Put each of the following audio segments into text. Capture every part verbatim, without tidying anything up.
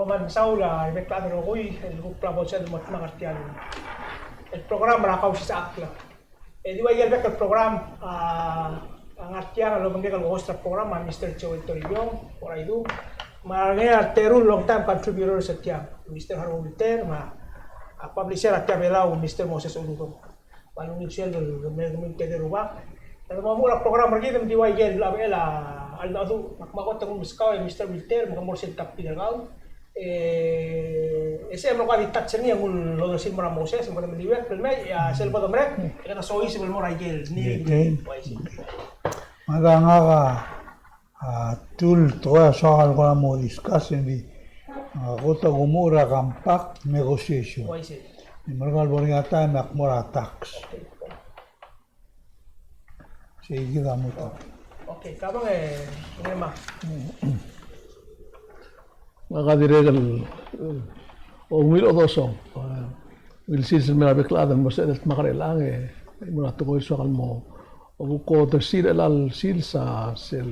Kmal mesaul a rebek el chad el rokui el kuk bla bo sel mo dmak er tia el program er a Kausisechakl. E di ua ikel bek el program a ngar tiang el obengkek el host er a program a Mister Joel Toribiong, Ngiraidu. Me a ngii a teru el long time contributors er tiang, Mister Harold Wilter, me a publisher er tia el Belau, Mister Moses Uludong. Me a lungil sel el mle, mle tede rubak. Kede mo er a program er kid me di ua ikel a bechel a cheldecheduch, me ak mo kot el meskau e Mister Wilter, me ke mo er sel topic er kau. E, e se el mo ko a di touch er ngii e ng uldesuel mo er a Moses, me kede meliuekl el mei, e a sel bo domerek, e kede soiseb el mo er a ikel ngii. Me a ngak a A, tul tekoi a soak el kora mo discuss e ng di, a, kot a kumuchel er a compact negotiation. Uaisei. Di merkong el bo er ngii a taem e ak mo er a tax. Okay. Sei kid a mo ta. Okay, kabang e, ngii me a. Ngak a dirrek el, e, ungil odosong. E, ungil sils el mei er a bek el chad el mo sebeched el dmak er chelechang e, e mo er a tekoi el soak el mo, o, ko er tir er chelecha el sils a sel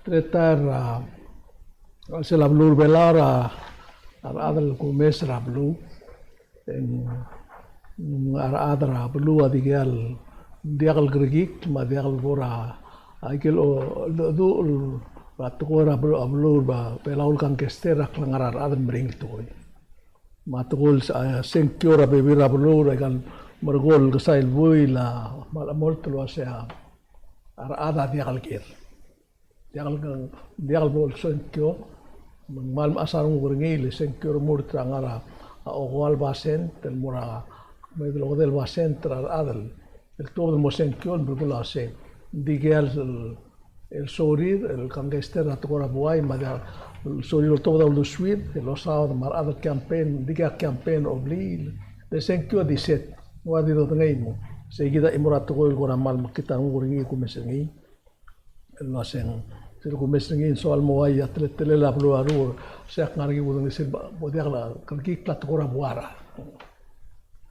teletael er a, sel a beluu er a Belau er a, a rechad el kumes er a beluu. E ng a rechad er a beluu a dikea el, diak el kerekikl, me a diak el bo er a, a ikel, o, cheldecheduch er a tekoi er a beluu, a beluu er a Belau el kangkei er a klengar er a rechad el meringel tekoi. Me a tekoi el, a, sengkio er a bebil er a beluu er a ikal merekong el kesai el buil a, me a lemolt el uasei a rechad a diak el ker. Diak el, diak el bo el sengkio, me ng kmal mechas a renguk er ngii, le sengkio a remurt er a ngar er a, a, okoua el basent, el mo er a, me a okedei el basent er a rechad el, el tuobed el mo sengkio, el belkul a sei. Ng dikea el, el sorir, el kangkei er a tekoi er a buai, me a diak el sorir el oltobed a uldesuir, el osaod me a rechad el campaign, dikea campaign a blil, le sengkio a di set, ng ua di dodengei mo. Sei kid a chimo er a tekoi el kora kmal mekngit a renguk er ngii, kumes er ngii. El uaseng, sel kumes er ngii e ng soal mo ua ia teletelel a beluu er a Belau, se ak ngar er ngii kudengei sel bo diak el kerekikl a tekoi er a buai er a.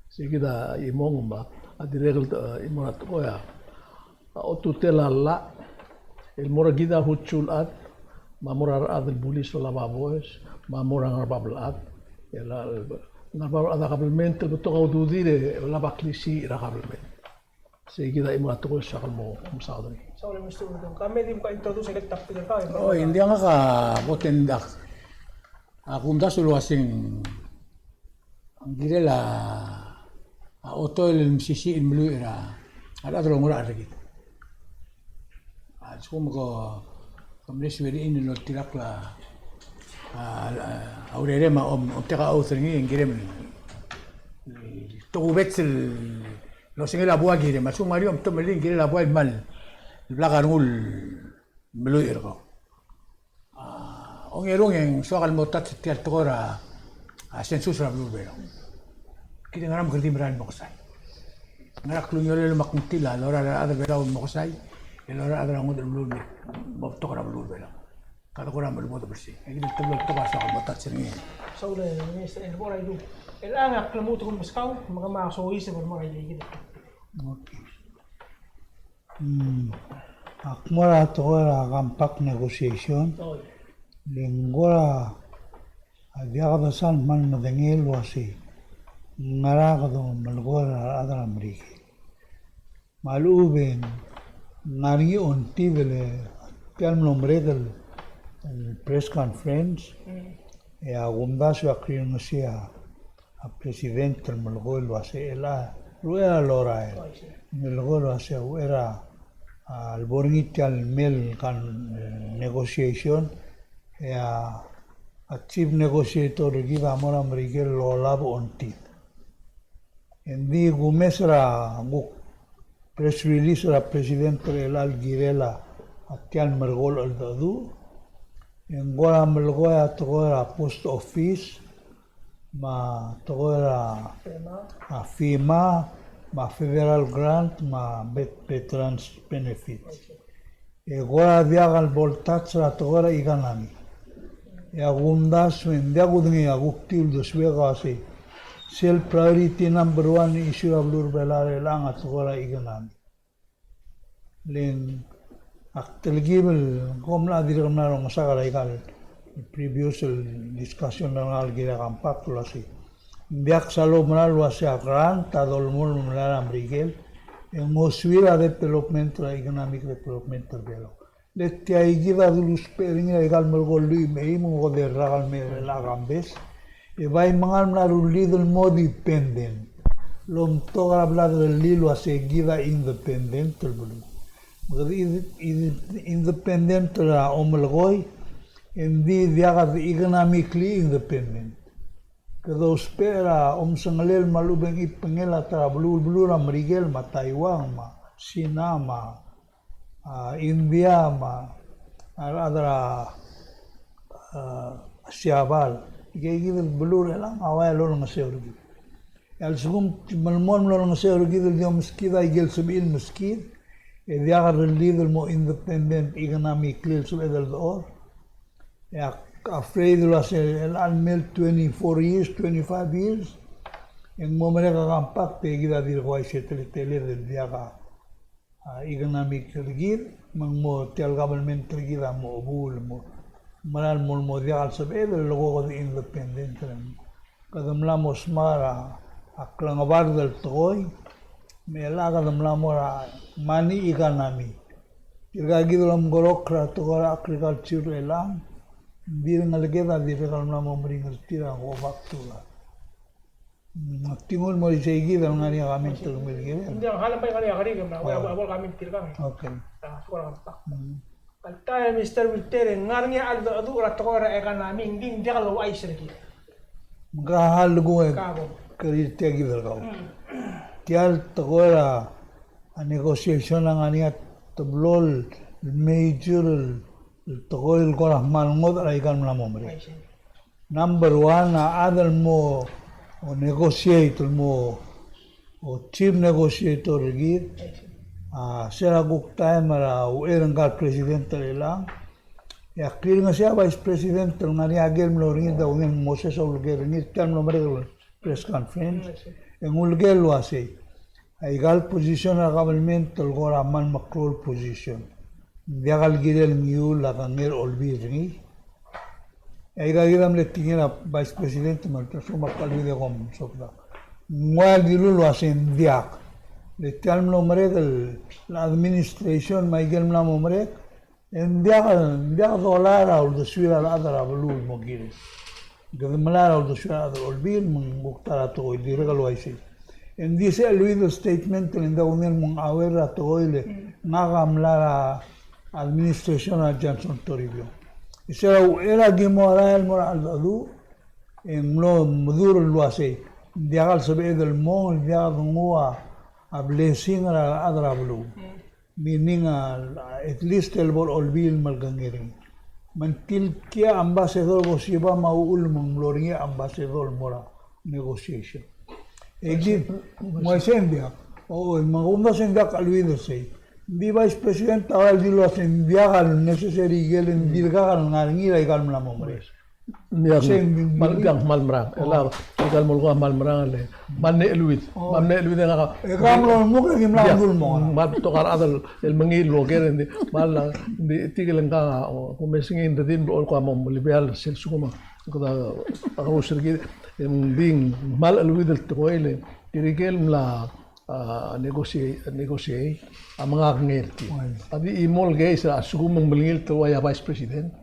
Sei kid a chimong me a dirrek el, e, chimo er a tekoi a, a otutel a llach, el mo er kid a hutsol chad, me a mo er a rechad el bulis el olab a boes, me a mo er a ngar er a bab el chad, el, el ngar er a bab el chad a kabelment el betok a ududir e olab a klisiich er a kabelment. Sei kid a chimo er a tekoi el soak el mo mesaod er ngii. Sorry, Mister Uludong. Ka me di mko introduce a ikel topic er kau. Oi, ng di ngak a bo ten dak. A kumdasu el uaseng ng kirel a, a otoel el mesisiich el meluich er a, a rechad el oungerachel er kid. A lsekum ko, ko mle swear in el oltirakl a, a, a urerem a om, omtek a oath er ngii, ng kirem el tokubets el el osengel a buai el kirem, a lsekum ng ngar er ngii a omtomellii, ng kirel a buai el kmal, el blak a rengul meluich er kau. A, ongerung e ng soak el mo touch er tia el tekoi er a, a, census er a beluu er a Belau. Kid a ngera me kede di merael el mo kesai. Ngera klungiolel me a kngtil a lorael a rechad er a Belau el mo kesai, e lorael a rechad er a ngodech el beluu el mo betok er a beluu er a Belau. Kede kora melebodeb er sei. E kid el teblo el tekoi a soak el mo touch er ngii. Saul e, Mister, el bo er a idu. Chelechang a klemuut el meskau, me kemam a soiseb el mo er a ikid el. Okay. Hmm. Ak mo er a tekoi er a compact negotiation. Oi. Le ng kora a diak desang el kmal medengei el uasei ngera kede melekoi er a rechad er a Merikel. Me a lechub e ng ngar er ngii a ongtid el, tia el mlo merek el, el press conference, mm, e a kumdasu e ak rirengesii a, a president el melekoi el uasei chelecha, uchei er a lorael. Oh, I see. Melekoi el uasei uchei er a, a, lebo er ngii tia el mei el kan, e, negotiation, e a, a chief negotiator er kid a mo er a Merikel el olab a ongtid. Engdi kumes er a kuk press release er a president er chelecha el kirel a tia el merekong el cheldecheduch, e ng kora melekoi a tekoi er a post office, me a tekoi er a, FEMA, a FEMA, me a federal grant, me a vet-, veterans benefits. E kora diak el bo el touch er a tekoi er a economy. E a kumdasu e ng diak kudengei a kuk tia el uldesuek a uasei sel priority number one issue er a beluu er a Belau er chelechang a tekoi er a economy. Le ng ak telkib el kom mla dirrek el mla rongesak er a ikal previous el discussion er ngii el kirel a compact el uasei, ng diak sel oumera el uasei a grant a dolemolem el melai er a Merikel e ng ngosuir a development er a economic development er Belau. Le tia kid a dulusbech er ngii er a ikal melekoi el lluich me a eim, me ng ko er a rak el mei er a Kambes. E bai mengal mla rullid el mo dependent. Lomtok er a bla derellii el uasei kid a independent el beluu. Me kede independent er a omelekoi, e ng di diak de economically independent. Kede ousbech er a omesengelel me a lechub e ng chibengel a ta er a beluu, beluu er a Merikel me a Taiwan me a Sina me a a India me a rechad er a, a, Siabal. Ikei kid el beluu er chelechang a ua lolengeseu er kid. E a lsekum melemolem el olengeseu er kid el di omeskid a ikel sebechir el meskid, e diak el rullid el mo independent economically el sebeched el dechor. E a, afraid el uasei el mei el twenty-four years, twenty-five years, e ng mo merek a compact e kid a dirk uaisei e teleteled el diak a a, economic er kid, me ng mo tia el government er kid a mo chebuul, mo, mera el mo, mo diak el sebeched el lekuk kede independent er ngii. Kede mla mo smar a, a klengebard el tekoi, me chelechang kede mla mo er a money economy. Tirka kid el omekeroul er a tekoi er a agriculture er chelechang, ng di rengeleked a dirrek el mla mo meringel er tir a go back to that. Mm, tingul mo isei kid el ngar er ngii a comment el mei el kirel. Ng di a hal bai ngar er ngii a kerik, me a, a, a bo el comment tirkang. Okay. A, sukor a compact. Mm. Alta e Mister Wilter, e ng ngar er ngii a cheldecheduch er a tekoi er a economy, ng di ng diak louchais er kid. Me ng kora hal kuk e kerir tia kid el kau. Mm. Tia el tekoi er a negotiation a ngar er ngii a teblo el major el tekoi el kora kmal ngodech er a ikal mla mo merek. Number one, a chad el mo negotiate, el mo chief negotiator er kid, a se er a kuk taem er a uchei er ngka el president er chelechang, e a klirengesii a vice president el ngar er ngii a ker el mlo er ngii, e ng di ungil Moses a uleker er ngii er tia el mlo merek el press conference, e ng uleker el uasei, aika el position er a government el kora kmal meklou el position. Ng diak el kirel ngiul a kengei er a Olbiil er ngii. E aika kid a mle tekingel a Vice President me a lsekum a kmal di kom sokda. Ng ua el dilu el uasei ng diak. Le tia el mlo merek el administration me aike el mla mo merek, e ng diak, ng diak dolai er a uldesuir a rechad er a beluu el mo kirel. Kede melai er a uldesuir a rechad er a Olbiil me ng kuk ta er a tekoi el dirrek el uaisei. E ng di se el lluid el statement el ng di ungil me ng aware er a tekoi el ngak a mla er a administration er a Johnson Toribiong. E se er a uchei er a ki mo er a el mo er a cheldecheduch, e ng mlo medur el uasei, ng diak el sebeched el mong, ng diak denguu a blessing er a rechad er a beluu. Meaning, a, at least el bo er a Olbiil me le kengei er ngii. Me ng tilkii a ambassador Koshiba me a uchul me ng mlo er ngii a ambassador el mo er a negotiation. E kid, ng uaisei ng diak. O, me kumdasu e ng diak a cheleuid er sei. Ng di Vice President a ua el dilu el uasei ng diak a necessary ikel, ng dirkak el ngar er ngii er aika el mla mo merek. Ng diak, kmal, diak kmal merang. E le, ikal mo kmal merang le, kmal mle cheleuid. Kmal mle cheleuid e ngak a, e kau a mlo muk e ki mla dul mo. Kmal betok a rechad el mengiil el oker, ng di, kmal, ng di, tirke el ngka, o, kumes ngii ng di, ng di, ko mo melibeal sel lsekum a, kede, a, kakerous er kid, e ng di, kmal cheleuid el tekoi le, tirke el mla, a, negotiate, negotiate, a menga kengei er tir. A di chimo el case er a lsekum ng melengilt el ua ia Vice President.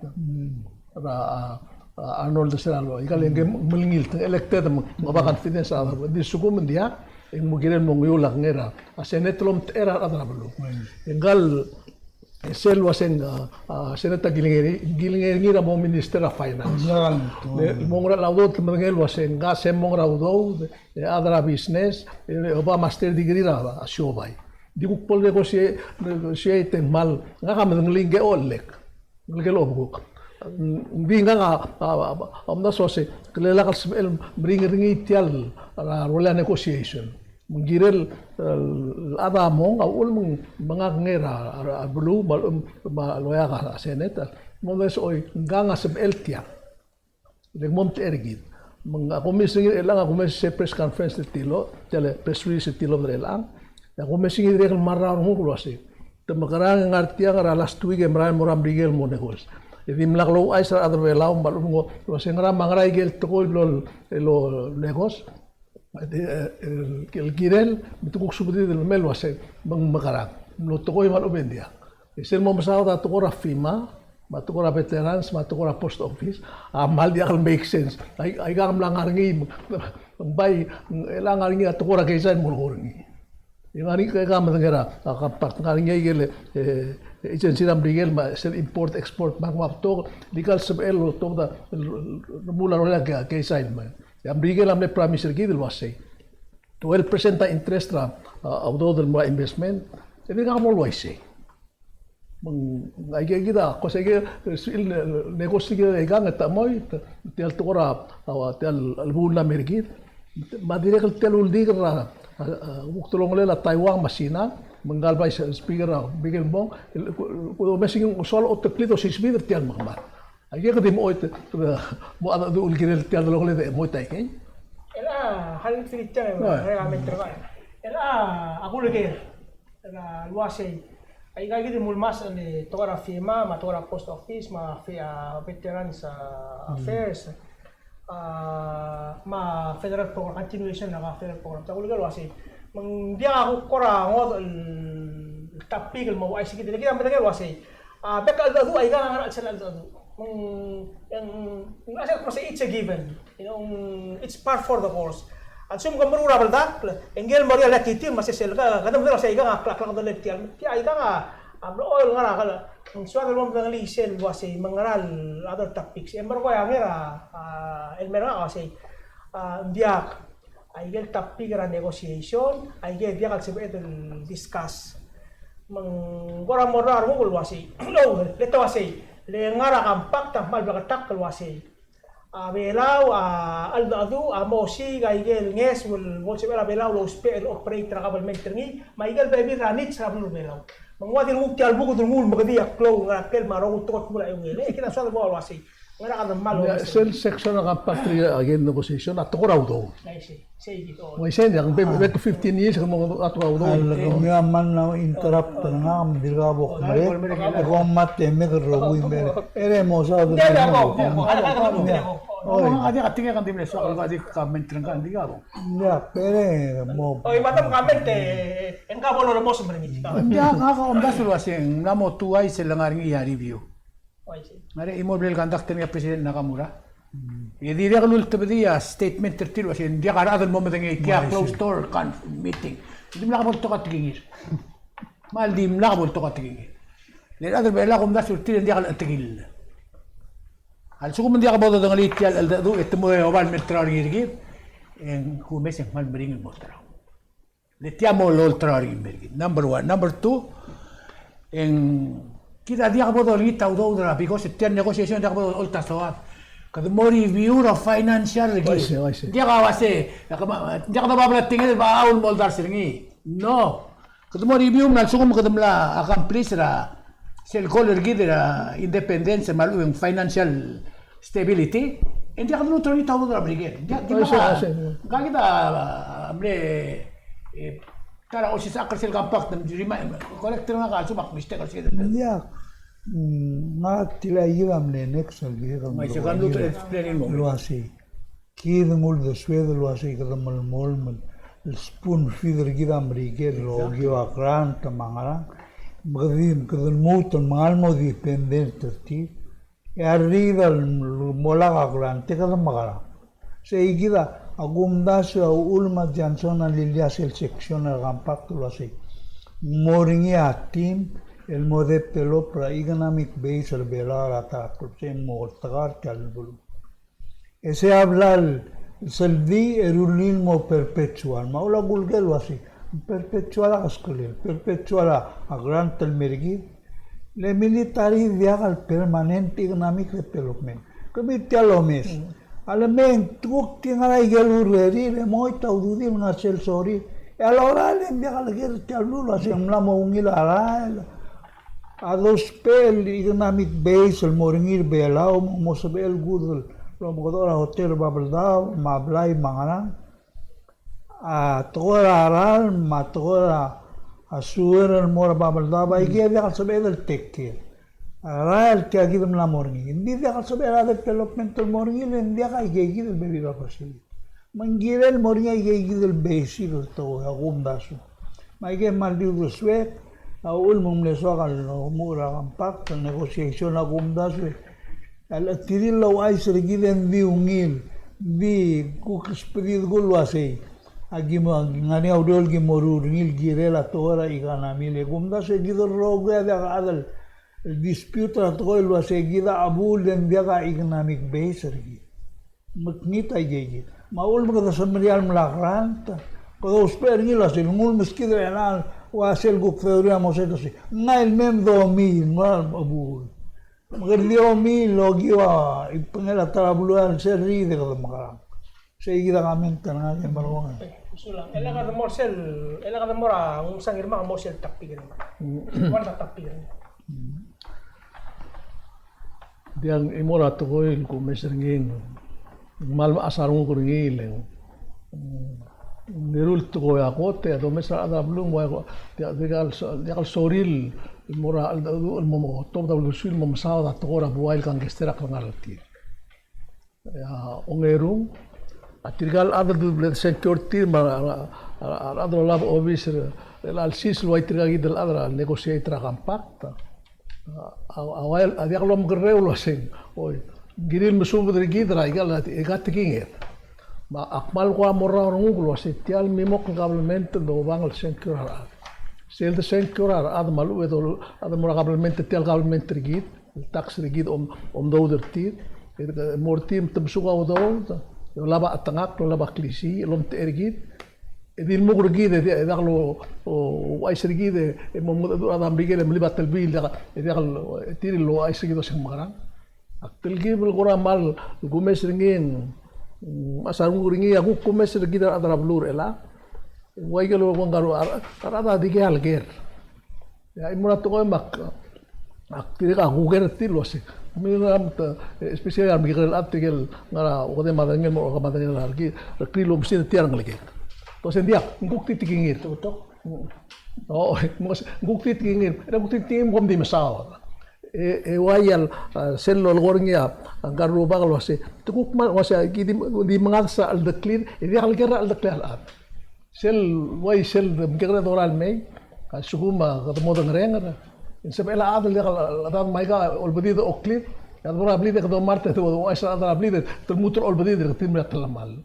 Er a, a, a Arnold Deseralo, ikal e ng melengilt, elected, me ng oba confidence er a, di lsekum ng diak, e ng mo kirel mo ngiul a kengei er a, a Senate el omtechei er a rechad er a beluu. E ngkal, e sel uasei ng, a, a, Senate a kilengei, kilengei er ngii er a mo Minister er a Finance. Le, mo ngera el udoud, medengei el uasei ng, a se mo ngera el udoud, e a chad er a business, e oba master degree er a, a siobai. Di kuk bo el negotiate, negotiate e ng kmal, ngak a medengelii ngke el olek. Ngelekel obekuk. Ng di ngak a, a, a, a omdasu el uasei, ke lak el sebechel el meringel er ngii tia el, a rolel a negotiation. Me ng kirel, el, el chad a mong, a uchul me ng menga kengei er a, a, a beluu, me a, me a loia a Senate. Me ng di se oi, ngak a sebechel tiang. Le ng mo omtechei er kid. Me ng a kumes er ngii er chelechang a kumes er se press conference er Tilobed, tia el press release er Tilobed er chelechang. E a kumes er ngii dirrek el mla er a renguk el uasei, te mekerang e ngar tiang er a last week e merael el mo er a Merikel el mo negotiate. E dimlak louchais er a rechad er a Belau me a lechub e ng uase ngera me a ngera ikel tekoi el blo el, el negos. E, e, el, el kirel, me te kuk subedid el mei el uase, me ng mekerang. Mlo tekoi me a lechub e ng diak. E sel mo mesaod a tekoi er a FEMA, me a tekoi er a veterans, me a tekoi er a post office, a kmal diak el make sense. Ai, aikang a mla ngar er ngii, ng bai, e le ngar er ngii a tekoi er a keizai el mo er ngii. E ngar er ngii, ke, ke medengei er a, a, compact, ngar er ngii a ikel, e, agency er a Merikel, me a sel import, export, me a kuk betok, di kal sebechel el otobed a, el, el, remuul a rolel a ke, keizai el mei. E a Merikel a mle promise er kid el uasei twelve percent a interest er a, a, a udoud el mo er a investment, e dirkak bo el uaisei. Me ng, aike kid a, ko se aike, e, sel ne-, negosio kid a ikang e te chemoi, te, tia el tekoi er a, a, tia el, el buul a mer kid. Me a dirrek el tia el uldik er a, a, a, kuk delongelel a Taiwan me a Sina, me ngka el Vice Speaker er a Merikel el mong, el, ku, ku, me se ng soal oteklid osisebid er tia el mekemad. Aike kede mo oit, kede mo a du el kirel tia el delongeled e mo oit aikei. El a, hal filitia, el a, a kuleker. El a, el uasei. Aika kid el mulemasech el tekoi er a FEMA, me a tekoi er a post office, me a fe-, a, veterans, a, affairs. A, me a federal program, continuation er a federal program. Te kuleker el uasei. Me ng diak a kuk kora ngodech el topic el mo uaisei kid, le kid a medengei el uasei. A, bek el cheldecheduch, aika a ngar er a chelsel a cheldecheduch. Mm, mm, mm, I say, of course, it's a given. You know, mm, it's par for the course. A lsekum ke meruul er a beldakl, e ngike el mo er ngii a lecture, me a sesei el ka, kede medengei el uasei, aika a kla-, klakodellel tia el, tia, aika a, a mlo, el ngar er a kele, ng soad el mo medengelii sel uasei, me ng ngera el other topics. E merekong e a nger a, a, el mer ngak a uasei, a, ng diak, aike el topic er a negotiation, aike el diak el sebeched el discuss. Me ng kora mo er a renguk el uasei, no, le te uasei, le ngar er a compact a kmal bleketakl el uasei. A Belau, a cheldecheduch, a mo osiik aike el ngeso el bo lsebechel a Belau el ousbech el operate er a government er ngii, me aike el bebil er a needs er a beluu er a Belau. Me ng ua di renguk tia el buked el nguu el mekedii a klou el ngar er a ker me a rokui el tekoi el kmo er a eungel, e kid a soad el mo uasei. Ngera kede mal. Ia, sel section er a compact er a, again, negotiation, a tekoi er a udoud. Uaisei, ng be, be fifteen years, ke mo a tekoi er a udoud. A le kemiu a kmal mla interrupt er ngak, me dirkak bo kmerek, e kom mla temek el rokui el mei. E le mo saod el mei. Ia, oi. Ng diak a tekoi er a di mle soak el di comment er ngak, ng diak a bo. Ia, e le mo. Oi, madam comment, e, e ng ka bo loremos er ngii. Ng diak, ngak a omdasu el uasei, ng mla mo two years el ngar er ngii a review. Ngar er ngii a email el conduct er ngii a President Nakamura. E dirrek el ultebedii a statement er tir el uasei ng diak a rechad el mo medengei tia, closed door con-, meeting. Dimlak bo letok a tekingir. Me a le dimlak bo letok a tekingir. Le rechad er a Belau a kumdasu er tir e ng diak el chetekil. A lsekum ng diak bo dodengelii tia el cheldecheduch e te mo oba el melterau er ngii er kid, e ng kumes e ng kmal meringel el mo olterau. Le tia mo olterau er ngii el mer kid. Number one. Number two, e ng kid a diak bo dolengit a udoud er a, because tia el negotiation a diak bo dolecholt a soad. Kede mo review er a financial er kid. Uaisei, uaisei. Diak a uasei, diak a, diak a doba bla tingel el ba a ul mo oldars er ngii. No. Kede mo review me a lsekum kede mla accomplish er a sel goal er kid er a independence me a lechub e ng financial stability, e ng diak kede lmuut er ngii a udoud er a Merikel. Ng diak, ng diak. Uaisei, uaisei. Ng ka kid a, a, mle, e, ta er a osisechakl er sel compact, ng di remind, correct er ngak a lsekum ak mistake er sel. Ng diak, mm, ngak a tilai kid a mle next el kid el uaisei. Kid ng uldesued el uasei kede melemolem el spoon feed er kid a Merikel el okiu a grant me a ngerang. Me kede, kede lmuut el mengal mo dependent er tir. E a rriid el mo lak a grant e kede mekerang. Sei kid a kumdasu e a uchul me a Johnson a lilia sel section er a compact el uasei ng mo er ngii a team el mo develop er a economic base er a Belau er a ta er a klebesei e ng mo oltekau er tia el beluu. E sei a bla lsebedii e rullii el mo perpetual. Me a uchul a kulker el uasei, perpetual a keskelel, perpetual a grant el mer kid. Le military a diak el permanent economic development. Kemiu tia el omes. A le mei e ng kuk di ngar er a ikel urerir e mo choit a ududir el ngar sel sorir. E a lorael e ng diak leker tia el beluu el uasei ng mla mo ungil a rael. A dousbech el economic base el mo er ngii er a Belau, me ng mo sebechel el kudel el omekedechor a hotel er a Babeldaob, me a blai me a ngerang. A tekoi er a ralm, me a tekoi er a sewer el mo er a Babeldaob, aike a diak el sebeched el take care. A rael tia kid el mla mo er ngii. Ng di diak el sebechel a development el mo er ngii, le ng diak a ikeikid el bebil er a facility. Me ng kirel el mo er ngii a ikeikid el basic el tekoi a kumdasu. Me aike el kmal di uldesuek, a uchul me ng mle soak el omuchel er a compact, negotiation a kumdasu. A lechetirir el ouchais er kid e ng di ungil, ng di kuk sbedid kuk el uasei. Aki mo, ngar er ngii a ureor el ki mo ruul er ngii el kirel a tekoi er a economy, le kumdasu e kid el rokui a diak a chad el dispute er a tekoi el uasei kid a chebuul e ng diak a economic base er kid. Mekngit a ikeikid. Me a uchul me kede semeriar el mla grant, kede ousbech er ngii el uasei, ng ulemeskid er chelechang, ua sel kuk theory a mo sei el uasei, ngii el mei me domiil, ngii a chebuul. Me kede di omiil el okiu a ibengkel a ta er a beluu el sel riid e kede mekerang. Sei kid a comment er ngak e merekong. Sulang. E le kede mo er sel, e le kede mo er a, ng sa ngii me a mo er sel topic er ngii. One topic er ngii. Tiang, e mo er a tekoi el kumes er ngii, ng kmal mechas a renguk er ngii le ng eru el tekoi a kot e a domes er a rechad er a beluu, ng ua diak, diak el so-, diak el sorir el mo er a cheldecheduch el mo, mo tobed a uldesuir el mo mesaod a tekoi er a buai el kangkei er a klengar er tir. A ongerung, a tirka el chad el dublet sengkio er tir me a, a, a, a rechad el olab a obis er a, el sils el ua tirka kid el chad er a negotiate er a compact. A, a, a, a diak lomekerreu el uasei, oi, ng kirir el mesubed er kid er a ikal, ika tekinged. Me ak kmal kuk mo er a renguk el uasei tia el mimokl el government el dobang el sengkio er a rechad. Sel de sengkio er a rechad me a lechub e do, a de mo er a government, tia el government er kid, el tax er kid om, omdoud er tir, e mo er tir me te mesuk a udoud, e olab a chetengakl, olab a klisiich, el omtechei er kid, e di lmuk er kid, e di, e diak lo, o, ouchais er kid, e mo mengedecheduch er a rechad er a Merikel, e melib a telbiil, e diak, e diak el, e tir el ouchais er kid el uasei ng mekerang. Ak telkib el kora kmal kumes er ngii, mm, mechas a renguk er ngii, a kuk kumes er kid a rechad er a beluu er chelechang. Ua ikel ua ngar er a, a rechad a dikea leker. E a chimo er a tekoi me ak, ak dirrek a kuker er tir el uasei. Me ng, e, especially a remekekerei el chad, tirke el ngar er a okede el madrengel mo er a okede el madrengel a rekrir, rekrir el oumesingd er tia el rengelekek. Te uasei ng diak, ng kuk di tekingir. Betok. O, ng kuk di tekingir. E ng kuk di tekingir me kom di mesaod. E, e ua ia el, a, sel lolekoi er ngii a, a ngka el rubak el uasei. Te kuk kmal uasei, ki di, di mengadesa a cheldeklir, e diak leker a cheldeklir a rechad. Sel, uai sel de mekekerei a dorael mei, a lsekum a kede mo dengerenger. Ng sebechel a chad el diak el, a chad me aika olbedid a oklir, e a debo er a blid e kede omart e te ouchais er a chad er a blid, te lmuut el olbedid e kede tir me a telemall.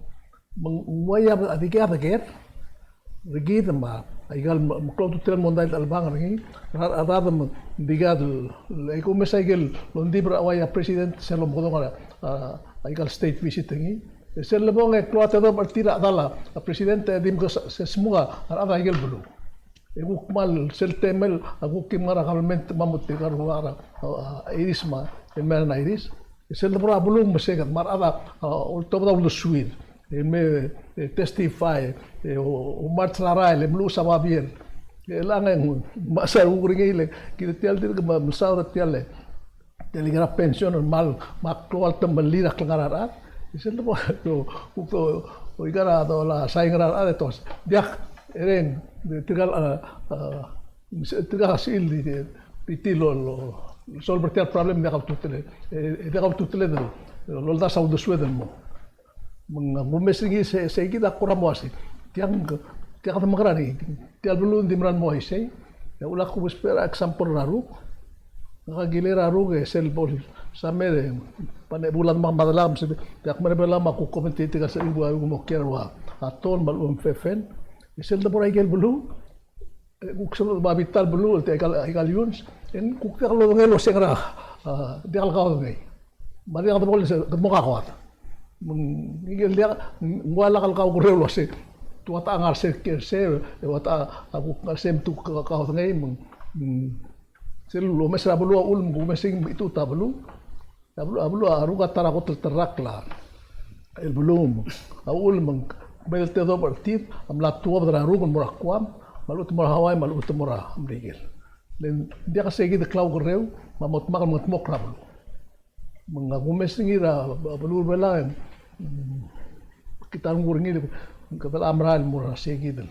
Me ng uai a dikea deker er kid me aika el meklou a ultutelel el mondai el chelebangel er ngii, a rechad me ng dikea el, e kumes aike el ongdibel er a uai a president sel omekedong er a, a, aika el state visit er ngii. E sel lebong e klou a tedobech er tir a chedal a president e di mekesai, se smuk a rechad er aike el beluu. E kuk kmal sel temel a kuk ki mngar er a government me a mo tirka el rubak er a, a, a, Iris me a, el mei er a Iris. E sel debo er a beluu me sei kid me a rechad a, a, oltobed a uldesuir. E me, e, testify, e, o, omarch er a rael, e meluches a babier. E chelechang e ng mechas a renguk er ngii le, kid tia el dirk me, mesaod er tia el, tia el ngar er a pension el kmal, me a klou el temellir a klengar er a rechad. E sel debo, o, o, o, o, ngar er a dola saing er a rechad e te uasei. Diak, e reng, tirka el, a, a, tirka el sils di, di, di tir el, el, el solve er tia el problem, diak a ultutelel, e, e diak a ultutelel, el, el oldasu a uldesued el mo. Me ng kumes er ngii se, sei kid a kora mo uasei. Tiang, tiang kede mekerang er ngii. Tia el beluu ng di mera el mo uaisei. E a ulak kumes er a example er a ruk. Ngak a kilei er a ruk e sel bo el summer e, pane bula me a Madelang me se, diak mer a Belau me a kuk commentator er a sel bo a ruk mo kiei er a ua, a Tol me a lechub e ng Fefen. E sel debo er a ikel beluu. E kuk sel bo a bita el beluu, el tia ikal, ikal iungs, e ng kuk diak lodengei el uasei ngera, a, diak el kaodengei. Me a diak debo el se, kede mo kakoad. Me ng, ikel diak, ng ua lak el kaukerreu el uasei. Te ua ta ngar er sei, ker er sei, e ua ta, a kuk ngar er sei me te kuk kaodengei, me ng, mm, sel lomes er a beluu a uchul, me ng kumes er ngii me te ua ta beluu. A beluu, a beluu, a ruk a ta er a kot el terrakl a, el beluu me a uchul me ng kmal tedobech er tir a mla tuobed er a ruk el mo er a Guam, me a lechub e te mo er a Hawaii, me a lechub e te mo er a Merikel. Le ng diak sei kid el klaukerreu, me a mo dmak el mengedmokl er a beluu. Me ng kumes er ngii er a beluu er a Belau, mm, kid a renguk er ngii, kede merael el mo er a sei kid el.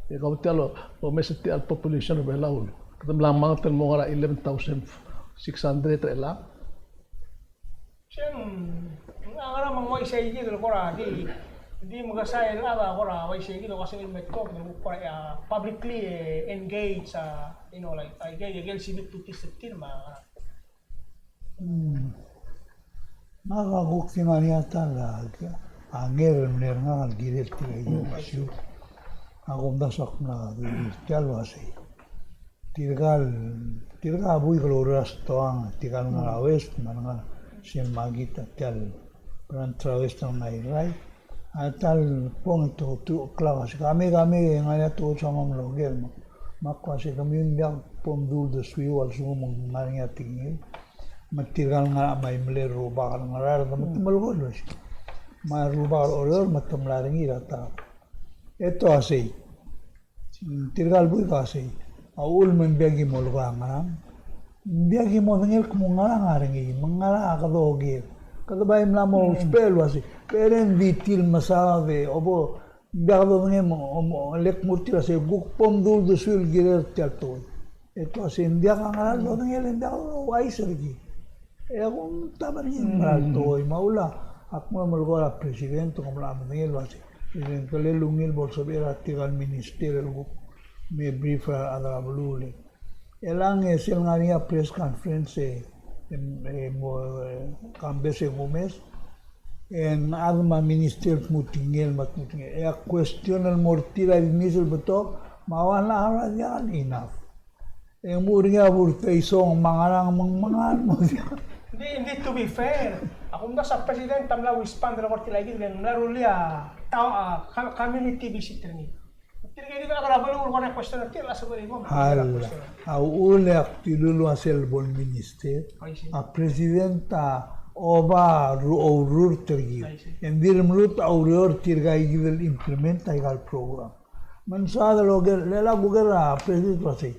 E kau tia el, lomes er tia el population er a Belau, kede mla menget el mo ngar er a eleven thousand six hundred er chelechang. Sel, ng ngar er ngii me ng uaisei kid el kora di, di mekesai el chad a kora uaisei kid el kora sel me tok, me ng kora, a, publicly, e, engage, a, you know, like, a, ikel, ikel civic duties er tir me a. Hmm. Ngak a kuk di ngar er ngii a ta el, a, nger el mle er ngak el kirel tirka el issue. Ak omdasu el kmo ng kirel tia el uasei. Tirka el, tirka el buik el oureor er a stoang, tirka el ngar er a West, me a ngar er a sel makit a tia el branch er a West el ngar er a Irrai. A ta el bong e te, te, klak a se, kemiu, kemiu, e ngar er ngii a tekoi el soam el oker, me ak, me ak uase kemiu ng diak bo mdu uldesuiu a lsekum ng ngar er ngii a tekingel. Me tirka el ngar er a, me a mle rubak el ngar er a, me te melekoi el uase. Me a rubak el oureor, me te mla er ngii er a ta. E te uasei. Tirka el buik a sei. A uchul me ng diak ki mo lekoi a ngerang. Ng diak ki mo medengei el kmo ngerang a ngar er ngii, me ngerang a kede oker. Kede bai mla mo ousbech el uasei. Kede di tir mesaod e, obo, ng diak dodengei me, o, mo, le kmo er tir a sei, kuk bo mdu uldesuiu el kirel tia el tekoi. E te uasei ng diak a ngera el dodengei e le ng diak louchais er kid. E a kumtab er ngii el mera el tekoi, me a uchul a ak mo melekoi er a president, kom mla medengei el uasei, president, ke le ungil bo lsebechel er tirka el minister el kuk me brief er a rechad er a beluu. Chelechang e sel ngar er ngii a press conference e, e, e mo, e, Kambes e Kumes, e ng chad me a minister el dmu tekingel, me a dmu tekingel. E a question el mo er tir a di mei sel betok, me a one hour a diak el enough. E ng mo er ngii a bo er a isong me a ngerang me ng mengal mo diak. Di, di, to be fair, a kumdasu a president a mla respond er a kora tia el kid, e ng mla rullii a ta, a, com-, community visit er ngii. Tirke el kid a kora beluu el kora question er tir a sebechel el mo. Hala, a uchul e ak dilu el uasei el bo el minister, a president a oba ru-, oureor er kid. E ng di remeruul a ureor er tirka el kid el implement aika el program. Me ng soad el oker, le lak oker a president el uasei.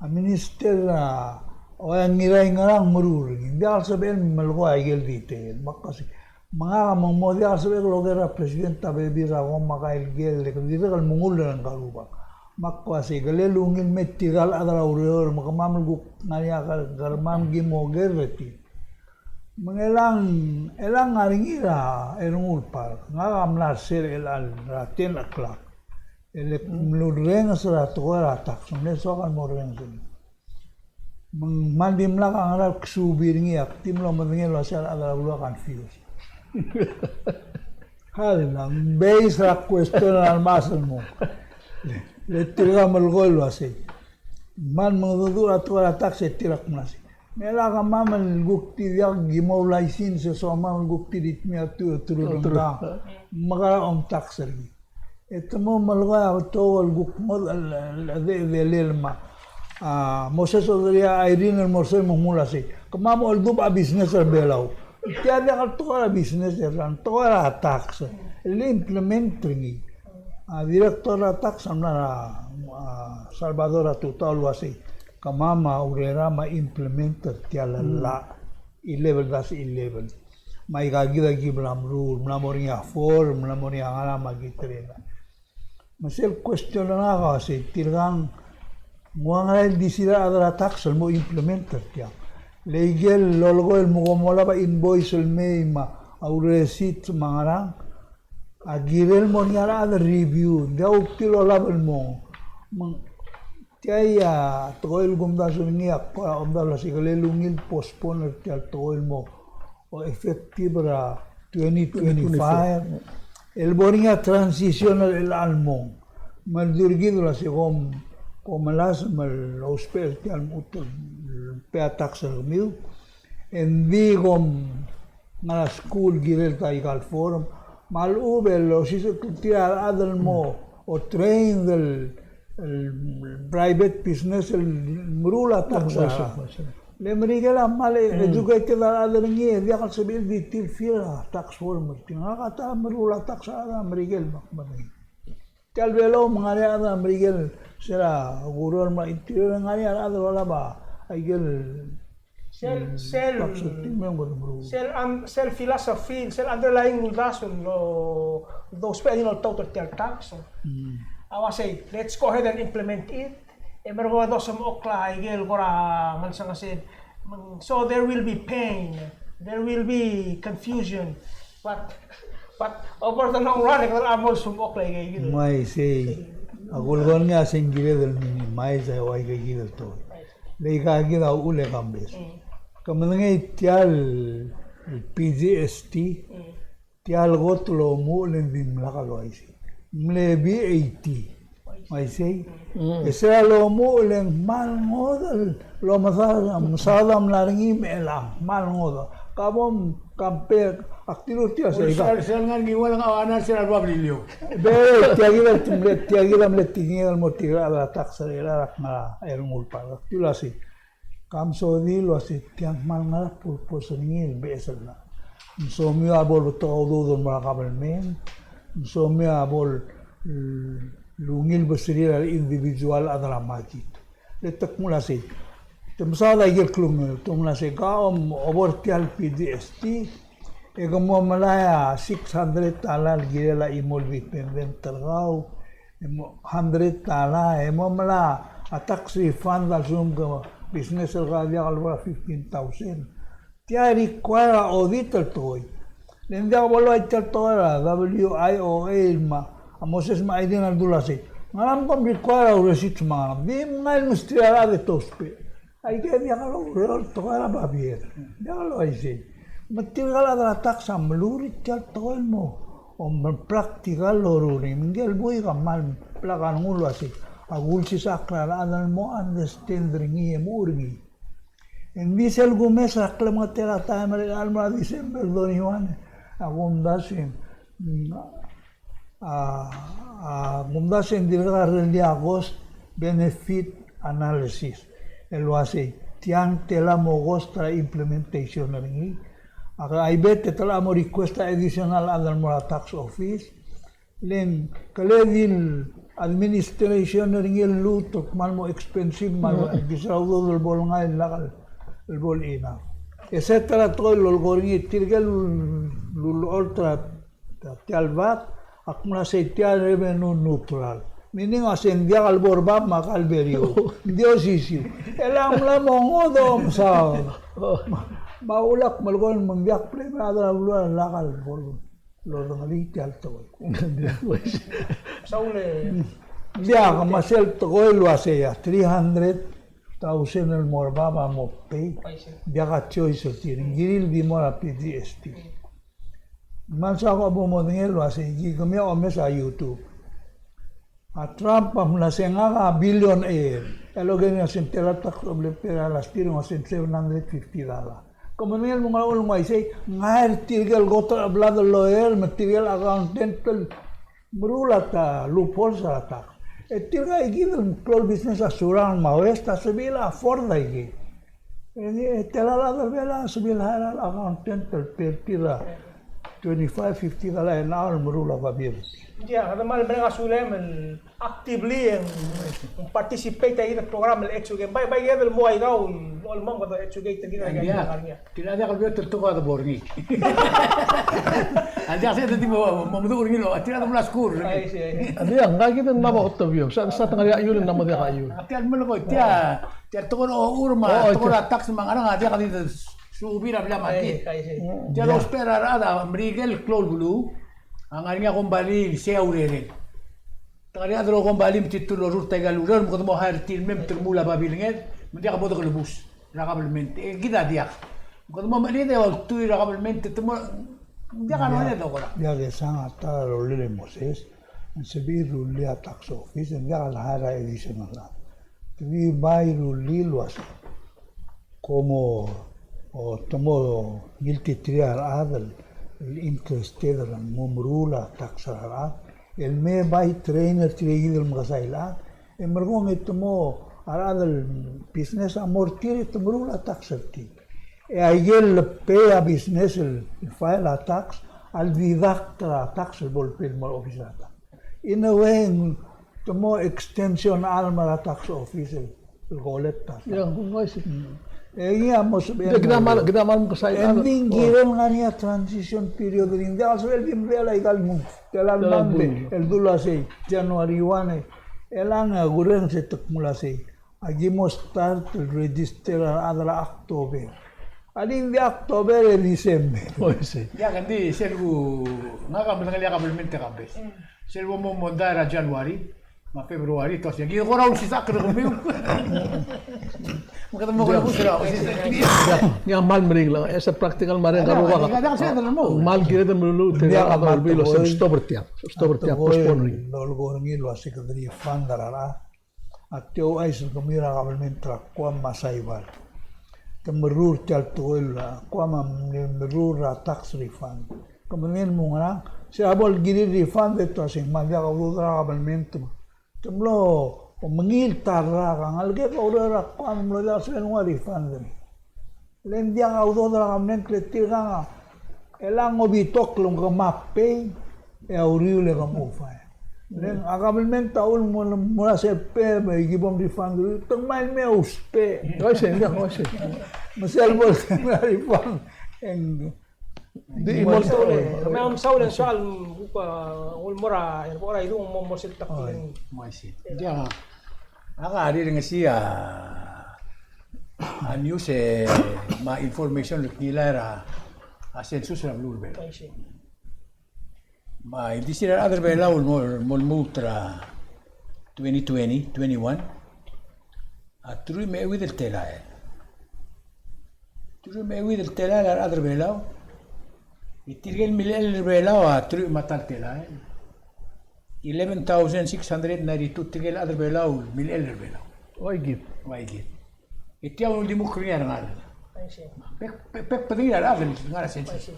A minister a, o, a Ngirai, ngerang meruul er ngii. Ng diak el sebechel el melekoi aike el detail. Me ak uasei, me ngak a mo diak el sebechel el oker er a president a bebil er a kom me a ike el, e ke dirrek el mengull er ngka el rubak. Me ak uasei, ke le ungil me tirka el chad er a ureor, me kemam el kuk ngar er ngii a ker-, kermam ki mo oker er tir. Me ng chelechang, chelechang ngar er ngii er a Ernguul Park, ngak a mla er sel er a ten o'clock. E le mlo orrenges er a tekoi er a tax, ng mle soak el mo orrenges er ngii. Me ng kmal dimlak a ngera el ksuub er ngii, ak di mlo medengei el uasei a rechad er a beluu a confuse. Hala, ng base er a question er a remechas el mo. Le, le tirka a melekoi el uasei. Me ng mengedecheduch er a tekoi er a tax e tir a kmo ng uasei. Me lak kemam el kuk di diak ki mo license e somam el kuk di ritmii a tu-, tururengda. Me kora om tax er ngii. E te mo melekoi a betok el kuk ngodech el, el, el, el, el, el ma. A, Moses Oderia Irene el mo er sei me ng mla uasei. Kemam a oldubech a business er a Belau. Tia diak el tekoi er a business er a, tekoi er a tax. El implement er ngii. A director er a tax a mla er a, a, Salvador a tutau el uasei. Kemam a urerem a implement er tia el llach. Eleven dash eleven. Me aika kid a ki mla meruul, mla mo er ngii a form, mla mo er ngii a ngerang me a ki training. Me sel question er ngak a uasei, tirkang, ng ua ngera el di sel a rechad er a tax el mo implement er tiang. Le ikel lolekoi el mo kom olab a invoice el mei me a receipt me a ngerang, a kirel mo er ngii a rechad el review, ng diak kuk di lolab el mo. Me ng Tia a tekoi el kumdasu er ngii a kora omdasu el uasei ke le ungil postpone er tia el tekoi el mo, o, effective er a twenty twenty-five. El bo er ngii a transition er chelechang el mong. Me a ldu er kid el uasei kom, kom melasem el ousbech er tia el mechut el pay a tax er kemiu. Engdi kom ngar er a skuul el kirel tia el form. Me a lechub e losisechekl tir a rechad el mo, o, train el, el private business el meruul a tax er a. Le Merikel a kmal educated a rechad er ngii e diak el sebechel di tir fill a tax form er tir. Ngak a ta el meruul a tax er a Merikel me ak medengei. Tia el Belau me ng ngar er ngii a rechad er a Merikel, se er a Bureau er a Interior, ng ngar er ngii a rechad el olab a ikel, sel, sel, sel, an-, sel philosophy, sel underlying uldasu el, el dousbech a di oltaut er tia el tax a uasei, let's go ahead and implement it. E merekong e dosemechokl a ikel kora ngelsengesel. So there will be pain, there will be confusion, but, but over the long run, e kede mo smechokl a ikakid. Me isei, a kulekoi er ngii a se ng kired el minimize a ua ikakid el tekoi. Le ikakid a uchul e kambes. Mm. Ke medengei tia el P G S T, mm, tia el kot el omuchel e ng dimlak el uaisei. Ng mle V A T. Uaisei. Mm. E se el omuchel e ng kmal ngodech el omesad, mesaod a mla er ngii me chelechang, kmal ngodech. Ka bo mcompare, ak dilu er tia el sei. Sel, sel ngar er ngii a ua ngak a ngar er sel ua Beliliou. Be, tia kid a mle, tia kid a mle tekinged el mo tirka el chad er a tax er chelechang el ngar er a Ngulpar. Ak dilu el sei. Ke msodii el uasei tiang kmal ngar er a purpose er ngii el beches el llach. Ng somiu a bo lebetok a udoud el mo er a government, ng somiu a bo l-, lungil beserir a individual el chad er a makit. Le te kmo el uasei, te mesaod a ikel klungel, te kmo el uasei, ke obo er tia el P G S T, e ke mo melai a six hundred dollar el kirel a chimo el dependent er kau, e mo hundred dollar, e mo melai a tax refund a lsekum ke business er kau a diak lebo er a fifteen thousand. Tia a require a audit el tekoi. Le ng diak bo lua tia el tekoi er a W I O A me a Moses me a Aiden a dilu el uasei, ngera me kom require a receipts me a ngerang? Di mngai el mesterir a rechad e te ousbech. Aike a diak loureor el tekoi er a babier. Diak louaisei. Me tirka el chad er a tax a meluut er tia el tekoi el mo, o me practical el loruul er ngii. Me ngikel buik a kmal blak a rengul el uasei, a kulsisechakl er a rechad el mo understand er ngii e mo er ngii. E ng di sel kumes er a klemengetel a taem er chelechang el mo er a December twenty-one, a kumdasu e ng, mm, a, a kumdasu e ng dirkak lerellii a cost benefit analysis el uasei tiang tela mo cost er a implementation er ngii. A, I bet e te locha mo request a additional chad el mo er a tax office. Le ng kele di el administration er ngii el lluut el kmal mo expensive me a, mm, di se er a udoud el bo lengai el lak el bo el enough. E se ta er a tekoi el lolekoi er ngii, tirke el ulecholt er a tia el vat, a kmo el uasei tia revenue neutral. Meaning a se ng diak el bo er bab me a kall beriou. Ng di osisiu. E le ng mla mo ngodech e mesaod. Me a ulak melekoi me ng diak blame er a rechad er a beluu el lak el bo el lodengelii tia el tekoi. Saul e. Ng diak, me sel tekoi el uasei a three hundred thousand el mo er bab a mo pay. Diak a choice er tir. Ng kirir el di mo er a P G S T. Me ng soak a bo modengei el uasei, ki kemiu a omes a YouTube. A Trump a mla se ngak a billionaire. E loker ngii a se ng tela tax el obengterir a last year, ng uasei ng seven hundred fifty dollar. Ke medengei el mo ngar er a uchul me uaisei, ng hire tirke el kot el chad el lawyer, me tirke el accountant el meruul a ta loopholes er a tax. E tirka ikid el klou el business a Surangel me a West a sebechir el afford aikei. E ng, e tela el chad er a Belau a sebechir el hire a accountant el pay er tir a twenty-five, fifty dollar an hour el meruul a babier. Ng diak, kede kmal mereng a sulem el actively e ng participate er a program el Educate. Bai, bai kede mo er kau el mo kede educate er kid er a. Ng diak. Tia a diak el beot el tekoi a debo er ngii. A diak se te di mo, mo meduch er ngii el, tia a debo er a skuul. Ai, sei. A diak, ngak kid a mla mo otobiu. Sa, sa te ngar er a iul, ng mla mo diak a iul. Tia el melekoi, tia, tia el tekoi er a ochur me a tekoi er a tax me a ngerang a diak di suub er a blil a makit. Ai, ai, sei. Tia el ousbech er a rechad a Merikel el klou el beluu a ngar er ngii a kombalii el sei a urerel. Te ngar er ngii a chad el okombalii me tir a loruul er a ika el ureor me kede mo hire er tir el mei me te remuul a babilnged me ng diak bo dekelebus er a kabelment. E kid a diak. Me kede mo mechelid e oltuil er a kabelment e te mo, ng diak a loia e dokerang. Diak, e sang a ta el rolel e Moses, ng sebechir el rullii a tax office, ng diak el hire a additional. Te di bai rullii el uasei. Kom, o, te mo ngiltiterir a rechad el interested el mo meruul a tax er a rechad el me bai train er tirke el mekesai el chad, e merekong e te mo, a rechad el business a mo er tir e te meruul a tax er tir. E aike el pay a business el file a tax a deduct er a tax el bo el pay el mo er a office er a tax. In a way, te mo extension a chad el mo er a tax office el collect a tax. Ia, ng uaisei. Mm. E ngii a mo sebechel. Kede kmal, kede kmal mekesai. E ng di ng kirel ngar er ngii a transition period er ngii. Ng diak el sebechel di medechel aika el month. Tela el month el dul a sei, January one e. E chelechang e kurrenges e te kmo el uasei. Aki mo start el register a rechad er a October. Alii, ng di October e December. Oi, sei. Ia, ng di sel ku, ngak a medengelii a government e kambes. Sel bo mo mondai er a January me a February, te uasei, aki kora ulsisechakl er kemiu. Me kede mo kora ulsisechakl. Ia, ng kmal meringel, e sel practical me a reng, a rubak. Ng kmal kired el meluluuch, te kmal meluluuch, el uasei stop er tiang. Stop er tiang, postpone er ngii. Lolekoi er ngii el uasei kede refund er a rechad. A tia ouchais er kemiu er a government er a Guam me a Saipan. Ke meruul tia el tekoi el Guam a meruul er a tax refund. Ke medengei el mo ngerang, se a bo el kirir refund e te uasei ng kmal diak a udoud er a government. Te mlo mengiil ta el rak a ngelekek a ureor er a Guam, mlo diak el sebechel el nguu a refund. Le ng diak a udoud er a government le tirkang a, e le ng obitok el ng kemam a pay, e a uriul e ke mo fine. Le ng a government a uchul me ng mo er a sel pay me ki bo mrefund er ngii, te ng mei el mei a ousbech. Oi, sei, ng diak, oi, sei. Me sel bo el refund, e ng di mo. Kemiu a mesaul e ng soal, mm, kuk, a, ulemolem er a, er a, er a idung mo, mo sel taktil. Oi, sei. Ng diak. Ak a rirengesii a news e, me a information el kngilai er a, a census er a beluu er a Belau. Oi, sei. Me a ildisir a rechad er a Belau el mo, mo lmuut er a twenty twenty, twenty-one, a teruich me a euid el telael. Teruich me a euid el telael a rechad er a Belau. E tirke el milechell er a Belau a teruich me a ta el telael. Eleven thousand six hundred ninety-two tirke el chad er a Belau el milechell er a Belau. Uaikid. Uaikid. E tia a uldimukl er ngii a rengalek. Bek, bek, bek bedengir a rechad el ngar er a census.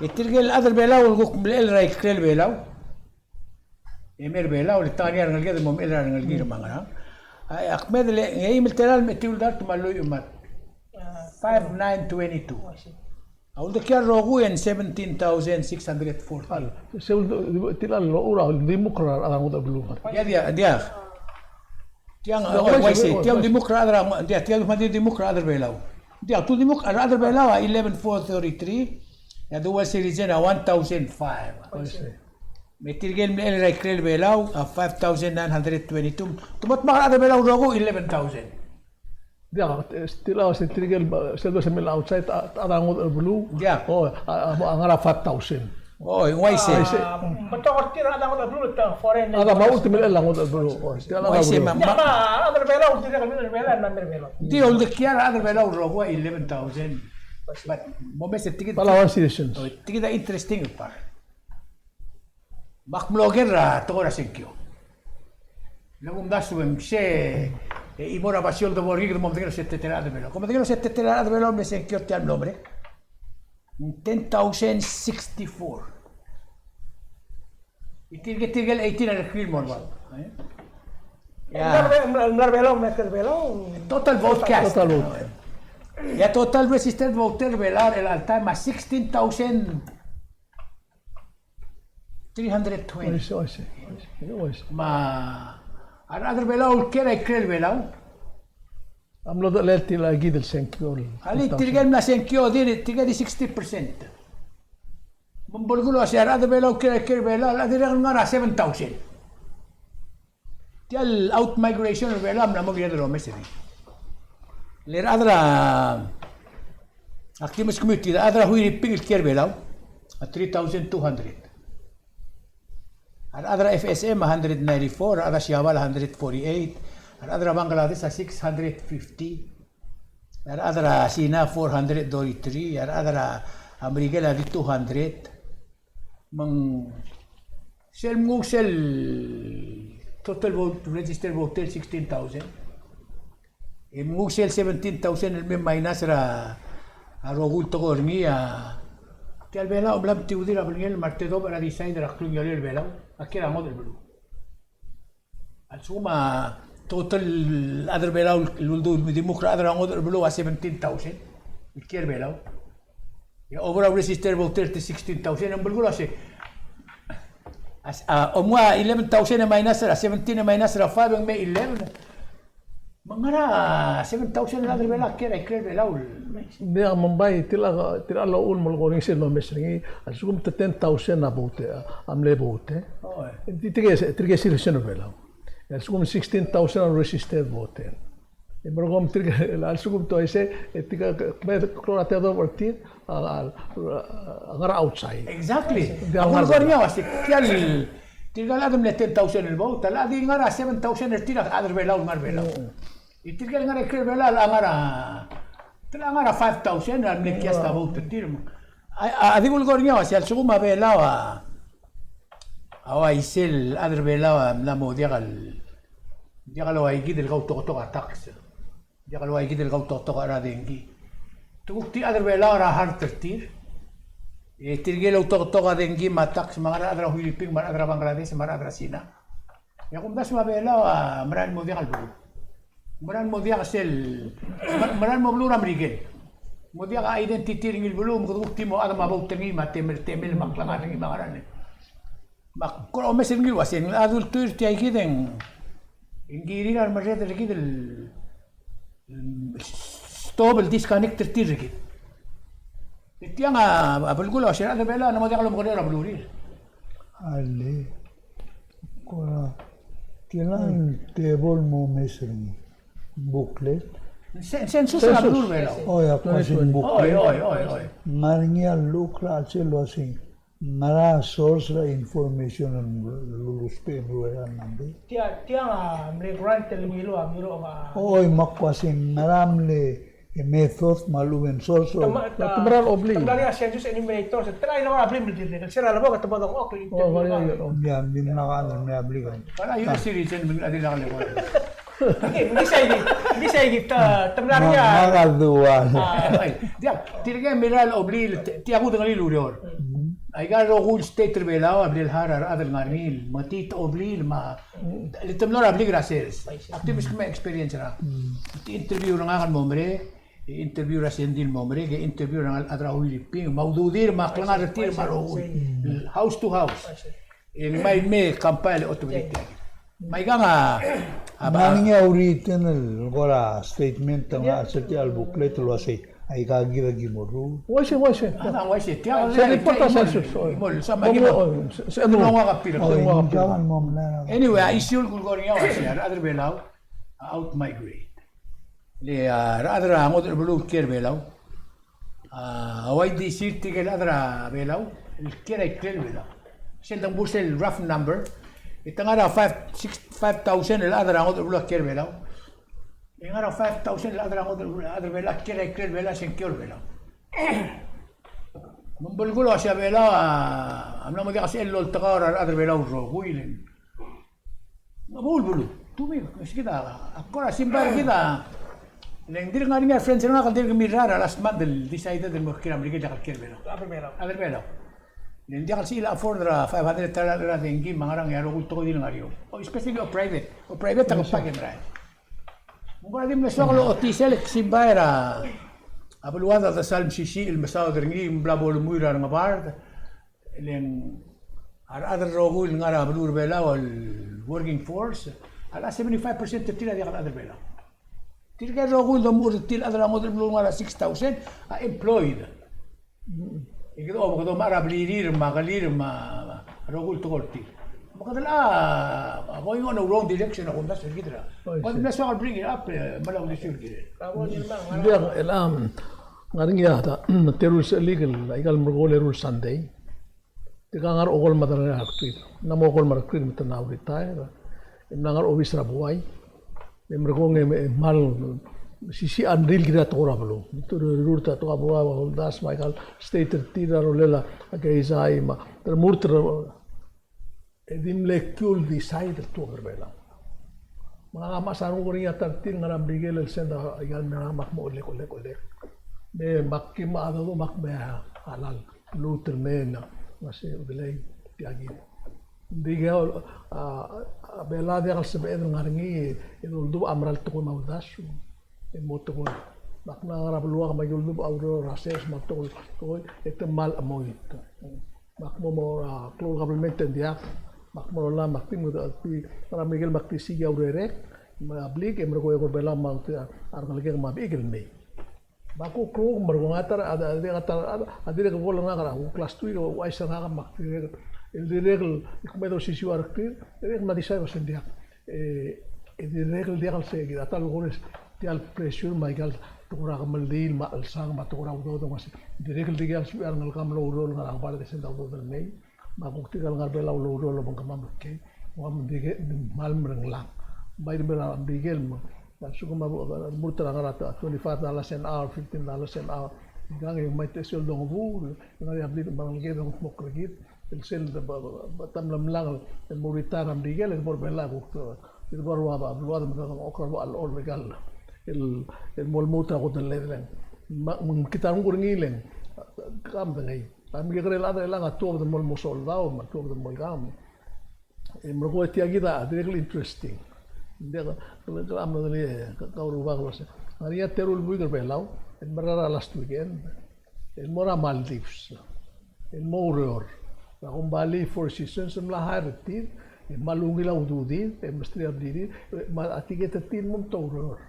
E tirke el chad er a Belau el kuk mlechell er a ikrel Belau, e mei er a Belau, le ta er ngii a rengeleked el mo mechell er a rengelekir me a ngerang. A, ak medengei, ng eim el telael me a etiu el dart me a lluich me a five nine twenty-two. A uldekial rokui e ng seventeen thousand six hundred forty. Sel ulde-, tia el locha uldimukl er a rechad er a ngodech el beluu. Diak, diak, diak. Tiang, oi, uaisei, tia uldimukl er a rechad er a, diak, tia uldimukl er a rechad er a Belau. Diak, tia uldimukl er a rechad er a Belau a eleven four thirty-three, e a dual citizen a one thousand five. Uaisei. Me tirke el mlechell er a ikrel Belau a five thousand nine hundred twenty-two. Te mo dmak a rechad er a Belau el rokui, eleven thousand. Diak, e, still a, se tirke el, sel bo se mei el outside, a, a rechad er a ngodech el beluu. Diak. O, a, a, a ngar er a five thousand. O, ng uaisei. Uaisei. A, betok er tir a rechad er a ngodech el beluu, te foreign. A, me a ultimate el ngodech el beluu. O, still a uaisei, beluu. Me a, me a, a rechad er a Belau, tirke el mei er a Belau, el mei er a Belau. Di, uldekial a rechad er a Belau el rokui a eleven thousand. But, mo mesa tirke. Palauan citizens. O, tirke a interesting part. Me ak mlo oker er a tekoi er a sengkio. Le kumdasu e ng se, e, chimo er a basio el debo er ngii, kede mo medengei el se teletelel a rechad er a Belau. Kom medengei el se teletelel a rechad er a Belau el mle sengkio er tia el mlo merek. Ten thousand sixty-four. E tirke, tirke el eighteen a rekrir el mo er a Belau. E? Ia. Mla er a Belau, mla er a Belau, mla er a Belau. Total vote cast. Total vote. Ia, total registered voter er a Belau er chelecha el taem a sixteen thousand three hundred twenty. Uaisei, uaisei, uaisei, uaisei. Me a rechad er a Belau el kiei er a ikrel Belau a mlo dechelel tia el kid el sengkio. Alii, tirke el mla sengkio, di, tirke di sixty percent. Me ng belkul a uasei a rechad er a Belau el kiei er a ikrel Belau a dirrek el ngar er a seven thousand. Tia el outmigration er a Belau a mla mo kired el omes er ngii. Le rechad er a, ak di meskemiu tia, rechad er a Huiriping el kiei er a Belau a three thousand two hundred. A rechad er a F S M a hundred ninety-four, a rechad er a Siabal a hundred forty-eight, a rechad er a Bangladesh a six hundred fifty, a rechad er a Sina four hundred thirty-three, a rechad er a Merikel a di two hundred. Me ng sel mnguu sel total vote, registered voter sixteen thousand. E mnguu sel seventeen thousand el me minus er a, a rokui el tekoi er ngii a, tia el Belau a mla metiudir a belngel me a retedobech er a decide er a klungiolel Belau a kiei er a ngodech el beluu. A lsekum a total chad er a Belau el uldimukl er a rechad er a ngodech el beluu a seventeen thousand el kiei er a Belau. E a overall registered voter te sixteen thousand, e ng belkul a uasei, a, a, omnguu a eleven thousand e minus er a seventeen e minus er a five e ng mei eleven. Me ng ngar er a seven thousand el chad er a Belau a kiei er a ikrel Belau. Diak, me ng bai, tirka, tirka el uchul me ng kora sel lomes er ngii, a lsekum te ten thousand a vote, a mle vote. Oi. Tirke, tirke citizen er a Belau. E a lsekum sixteen thousand a registered voter. E merekong tirke el a lsekum te uaisei, e tirka kme klou er a tedobech er tir a, a, a ngar er a outside. Exactly. Di a ngar er a, tirka el chad el mle ten thousand el vote, a di ngar er a seven thousand er tir a chad er a Belau el ngar er a Belau. E tirke el ngar er a ikrel Belau a ngar er a, te ngar er a five thousand a mle cast a vote er tir. A, a, a di kulekoi er ngii a uaisei, a lsekum a Belau a, a uaisei el chad er a Belau a mla mo diak el, diak el ua ikid el kautoketok a tax. Diak el ua ikid el kautoketok er a dengki. Te kuk di chad er a Belau a heart er tir. E tirke el outoketok a dengki me a tax me a ngar er a chad er a Huiliping me a rechad er a Bangladesh me a rechad er a Sina. E a kumdasu me a Belau a merael mo diak el beluu. Merael mo diak sel, me-, merael mo beluu er a Merikel. Mo diak a identity er ngii el beluu, me kede kuk di mo chad me a vote er ngii me a temel, temel me a klengar er ngii me a ngerang. Me ak kora omes er ngii el uasei, a dultuil er tia ikid e ng kirir a remerreder er kid el, el stop el disconnect er tir er kid. E tiang a, a belkul a uasei, a rechad er a Belau a mo diak lomekerreu er a belurir. Ale. Kora, tiang a tebol mo omes er ngii. Booklet. Sen-, census er a beluu er a Belau. Oi, a kua se ng booklet. Oi, oi, oi, oi. Ngar er ngii a llechukl er a chelsel el uasei, ngera source er a information el luluusbech el meruul er a number. Tia, tiang a mle grant el ngiluu a Bureau of, a. Oi, me a kua se ngera mle e method me a lechub e ng source. Te mla er a obliil. Te mla er ngii a census enumerators, te mla er ngii a obliil el dirrek el sera lebo ke te bo dengchokl el interview. Ia, ng di mla er ngii a obliil. Para U S citizen, me ng di mla er ngii a obliil. Ng di sei, ng di sei, te, te mla er ngii a. Ngak a dua. A, ai, tia, tirke el mla er a obliil, tia kudengelii el ureor. Aika el rokui el state er a Belau a bla lehar a rechad el ngar er ngii, me tia te obliil, me a le te mlo er a blik er a sers. Ak di meskemiu a experience er a. Te interview er ngak el mo merek, e interview er a Sandy el mo merek, e interview er a rechad er a Huiliping, me a ududir, me a klengar er tir, me a rokui. House to house. E ng mei me compile e otobetik. Me aikang a, a, me ng uriul el kora statement er ngak er tia el booklet el uasei. Aika kid a ki mo ruul. Uaisei, uaisei. A, uaisei. Tia, se report a census, oi. Mo, se, se, mo, oi, se, se, mo, oi, mo, oi. Anyway, a issue el kulekoi er ngii a uaisei, a rechad er a Belau a outmigrate. Le, a, rechad er a ngodech el beluu el kiei er a Belau. A, a Y D C er tirke el chad er a Belau el kiei er a ikrel Belau. Sel dengbuls el rough number. E te ngar er a five, six, five thousand el chad er a ngodech el beluu a kiei er a Belau. E ngar er a five thousand el chad er a ngodech el beluu, chad er a Belau, kiei er a ikrel Belau, se ng kiei er a Belau. Me ng belkul a uasei a Belau a, a mla mo diak a sel loltekau er a rechad er a Belau el rokui el. Ng bo el beluu. Tumik, se kid a, a kora simbai er kid a. Le ng dirk ngar er ngii a friends er ngak el dirk mirrael er a last month el decided el mo kiei er a Merikel el diak el kiei er a Belau. Chad er a Belau. Chad er a Belau. Le ng diak el sebechir el afford er a five hundred dollar er a dengki me a ngerang e a rokui el tekoi di el ngar er eou. Oh, especially a private. A private a kempak e merael. Ng kora di mle soak el ochotii sel simbai er a, a beluad a desal mesisiich el mesaod er ngii, ng bla bo lemuir a rengebard. Le ng a rechad el rokui el ngar er a beluu er a Belau el working force, a le seventy-five percent er tir a diak el chad er a Belau. Tirke el rokui el domuchel er tir el chad er a ngodech el beluu el ngar er a six thousand a employed. E kede, o, kede omechar a blirir me a kelir me a rokui el tekoi er tir. Me kede locha, a, going on a wrong direction a kumdasu er kid er a. Kede mle soak el bring it up, e, me a uldesuir el kirel. Diak, el, am, ngar er ngii a ta, teru el sechlik el, aika el merekong el eru el Sunday. Tirka a ngar er a Okolmat er a Rekrir. Ng mla mo Okolmat er a Rekrir me te mla retire. E mla ngar er a obis er a buai. E merekong e, e kmal mesisiich a rengrir el kirir a tekoi er a beluu. Te rirurt a tekoi er a beluu, a uldasu me aika el state er tir a rolel a keizai me a te remurt er a, e di mle kiu el decide el tuobed er a Belau. Me ngak a mechas a renguk er ngii a ta er tir el ngar er a Merikel el send aika el mei er ngak me ak mo olek, olek, olek. Me me ak ki me a dodu me ak me a lal. Lmuut el mei me a, me a se, udelei, tia kid. Ng di kau, a, a Belau a diak el sebeched el ngar er ngii, e doldubech a mera el tekoi me a uldasu. E mo tekoi. Me ak mla ngar er a beluak me aki uldubech a ureor er a sers me a tekoi, tekoi, e te kmal chemoit. Me ak mo, mo er a klou el government e ng diak. Me ak mo er a Ollei me ak di mo, di ngar er a Merikel me ak di siik a urerek, me a blik, e merekong e kora Belau me a, a rengelekek me a bechik el mei. Me a kuk rokui el merekong a ta er a, a, a, a dirrek el call er ngak er a kuk last week, ouchais er ngak me ak dirrek, el dirrek el, kmeed el osisiu a Rekrir, dirrek el mla decide el uasei ng diak. E, e dirrek el diak el se kid a ta el kores tia el pressure me aika el tekoi er a kemeldiil me a chelsang me a tekoi er a udoud me a se. Dirrek el diak el sebechel a rengelekam el oureor el ngar er a kebar e de send a udoud el mei. Me a kuk tirka el ngar er a Belau el oureor el obengkemam el kiei. Me ng di kmal meringel. Bai di mera Merikel me a lsekum a remurt er a ngar er a twenty-five dollars an hour, fifteen dollars an hour. Ikang e ng mei te sel dongebuul, e ng ngar er ngii a blil me a rengeleked e ng kudmokl er kid. El sel de, ba, ba, ba, ta mla mlak el mo retire er a Merikel, e de bo er a Belau e kuk, e de bo er a rua beluad me de dengchokl er a rua el, el, el mo lmuut er a kodellel e ng, me ng kid a renguk er ngii e ng, ka medengei. A mekekerei el chad er chelechang a tuobed el mo, mo soldau, me a tuobed el mo ikang. E merekong e tia kid a dirrek el interesting. Ng diak, ng diak, ng diak, ng diak, ka, ka urubak el uase, ng ngar er ngii a teru el buik er a Belau el mera er a last weekend el mo er a Maldives el mo oureor. Er a kombalii Four Seasons a mla hire er tir, e kmal ungil a ududir, e mesterir a blirir, e me a ticket er tir el mo oureor.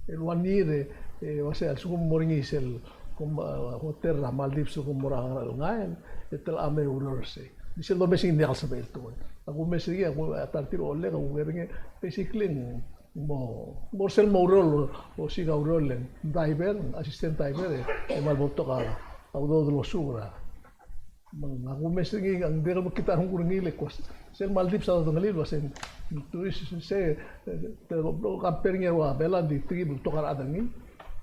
El one year, e, e uase a lsekum ng mo er ngii sel, kom, e, hotel er a Maldives el kom mo er a ngar er a chelngael, e te locha me oureor er sei. Di sel domes er ngii ng diak el sebechel el tekoi. Ak omes er ngii, ak, a ta er tir a ollek, ak oker er ngii, basically, ng mo, mo er sel mo oureor, el osiik a ureor el diver, assistant diver, e, e kmal bo ltok a udoud el osuub er a Me ng, ak omes er ngii, ng dirrek el mekngit a renguk er ngii el kmo sel Maldives a dodengelii el uase ng turis se, e, te compare er ngii er a Belau, ng di tirke el betok a rechad er ngii,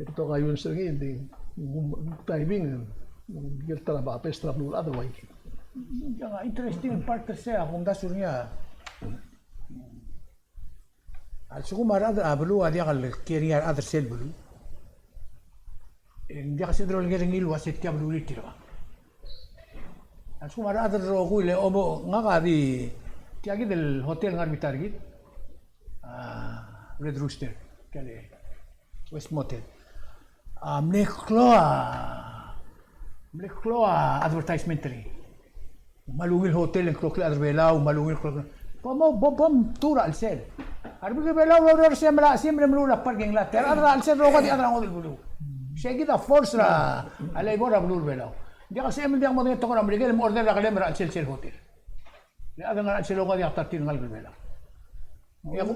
e betok a iungs er ngii, ng di, mm, diving, mm, ikel ta er a best er a beluulechad el ua ikei. Ng interesting part er sei a kumdasu er ngii a A lsekum a rechad er a beluu a diak el kiei er ngii a rechad er sel beluu, e ng diak sel doruul el ker er ngii el uase tia belurir tirka. A lsekum a rechad el rokui el omo, ngak a di tia kid el hotel ngar er a bita er kid, a, Red Rooster, tia el West Motel. A mle klou a, mle klou a advertisement er ngii. Me a ungil hotel e ng kloklir a rechad er a Belau, me a ungil kloklir. Bo mo, bo, bo mtuu er a chelsel. A rebebil er a Belau el oureor er sei a mla chesimer e meruul a parking lot. A rechad er a chelsel el rokui a di chad er a ngodech el beluu. Sei kid a force er a labor er a beluu er a Belau. Ng diak el sebechem el diak modengei a tekoi er a Merikel e mo order er a kelem er a chelsel sel hotel. Le a chad el ngar er a chelsel a diak a ta er tir el ngalek er a Belau. E a ku-,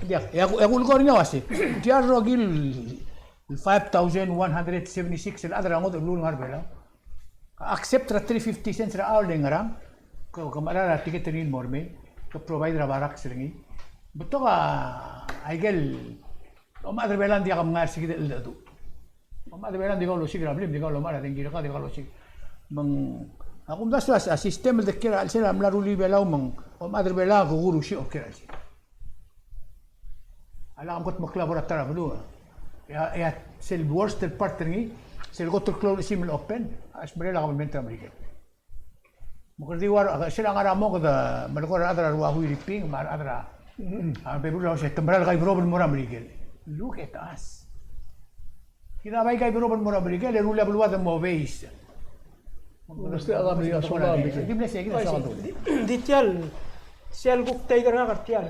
diak, e a ku-, e a kulekoi er ngii a uase tia el rokui el five thousand one hundred seventy-six el chad er a ngodech el beluu el ngar er a Belau a accept er a three fifty cents er a hour el ngerang, ke, ke mechar a ticket er ngii el mo er mei, ke provide er a barracks er ngii. Betok a, aikel, omechad er a Belau a diak a mengai er se kid el cheldecheduch. Omechad er a Belau a di kau el osiik er a blim, di kau el omechar a dengki er kau, di kau el osiik. Me ng, a kumdasu a, a system el dekiei er a chelsel a mla rullii a Belau me ng, omechad er a Belau a kuk rullii a okiu er a chelsel. A lak mkot mekla bo er a ta er a beluu. E a, e a sel worst el part er ngii, sel kot el klou el chesimer el open, a smecher a kabelment er a Merikel. Me kede di ua, sel a ngar er a mong kede melekoi er a rechad er a Ruahui Riping, me a rechad er a, a, Beru el uase te mera el kaiberob el mo er a Merikel. Look at us. Kid a bai kaiberob el mo er a Merikel, e rullii a beluad el mo base. Di mle sei, di mle sei. Di, di tia el, sel kuk take er ngak er tia el,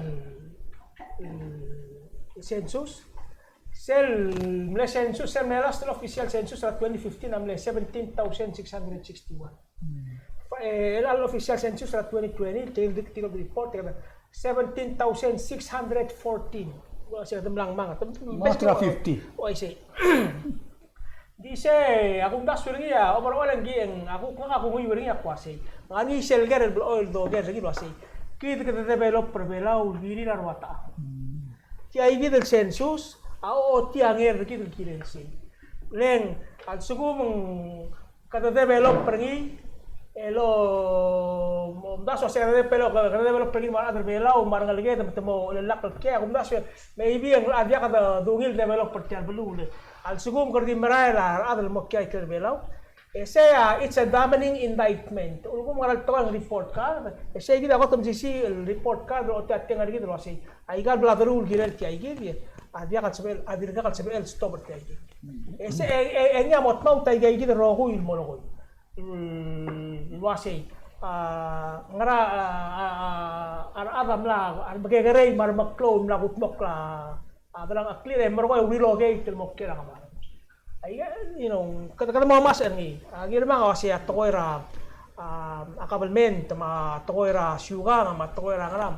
el census. Sel mle census, sel mle last el official census er a twenty fifteen a mle seventeen thousand six hundred sixty-one. Fa-, e, el official census er a twenty twenty, tirke el, tirke el report, seventeen thousand six hundred fourteen. Ua se te mla ngmang. Extra fifty. Ua isei. Di sei, a kumdasu er ngii a, overall e ng, a kuk, ngak a kunguiu er ngii a kmo sei. Ng ngar er ngii sel ker el blechoel doker er ngii el uasei. Kid kede develop er a Belau el kirir a rua techa. Tia kid el census a ochotii a nger er kid el kirel sei. Le ng, a lsekum ng kede develop er ngii, el omdasu a se kede develop, kede develop er ngii me a rechad er a Belau, me a rengeleked, me te mo lak el kiei, a kumdasu e maybe ng locha diak de ungil develop er tia el beluu. A lsekum kede di merael a rechad el mo kiei er a Belau, e sei a, it's a damning indictment. Ulekum ngera el tekoi el report card, e sei kid a kot el mesisiich el report card el ochotii a teng er kid el uasei. Aika el bla deruul el kirel tia kid, a diak el sebechel, a dirkak el sebechel el stop er tia kid. E sei, e, e, e ngii a mo tmaut aika kid el rokui el mo lekoi. Mm, el uasei, a, ngera, a, a, a, a rechad a mla, a remekekerei me a remeklou a mla kudmokl a, a delengcheklir e merekong e relocate el mo kiei er a ngebard. Aika, you know, kede, kede mo omes er ngii. A, ngii el mong a uasei a tekoi er a, a, a kabelment, me a tekoi er a siukang, me a tekoi er a ngerang.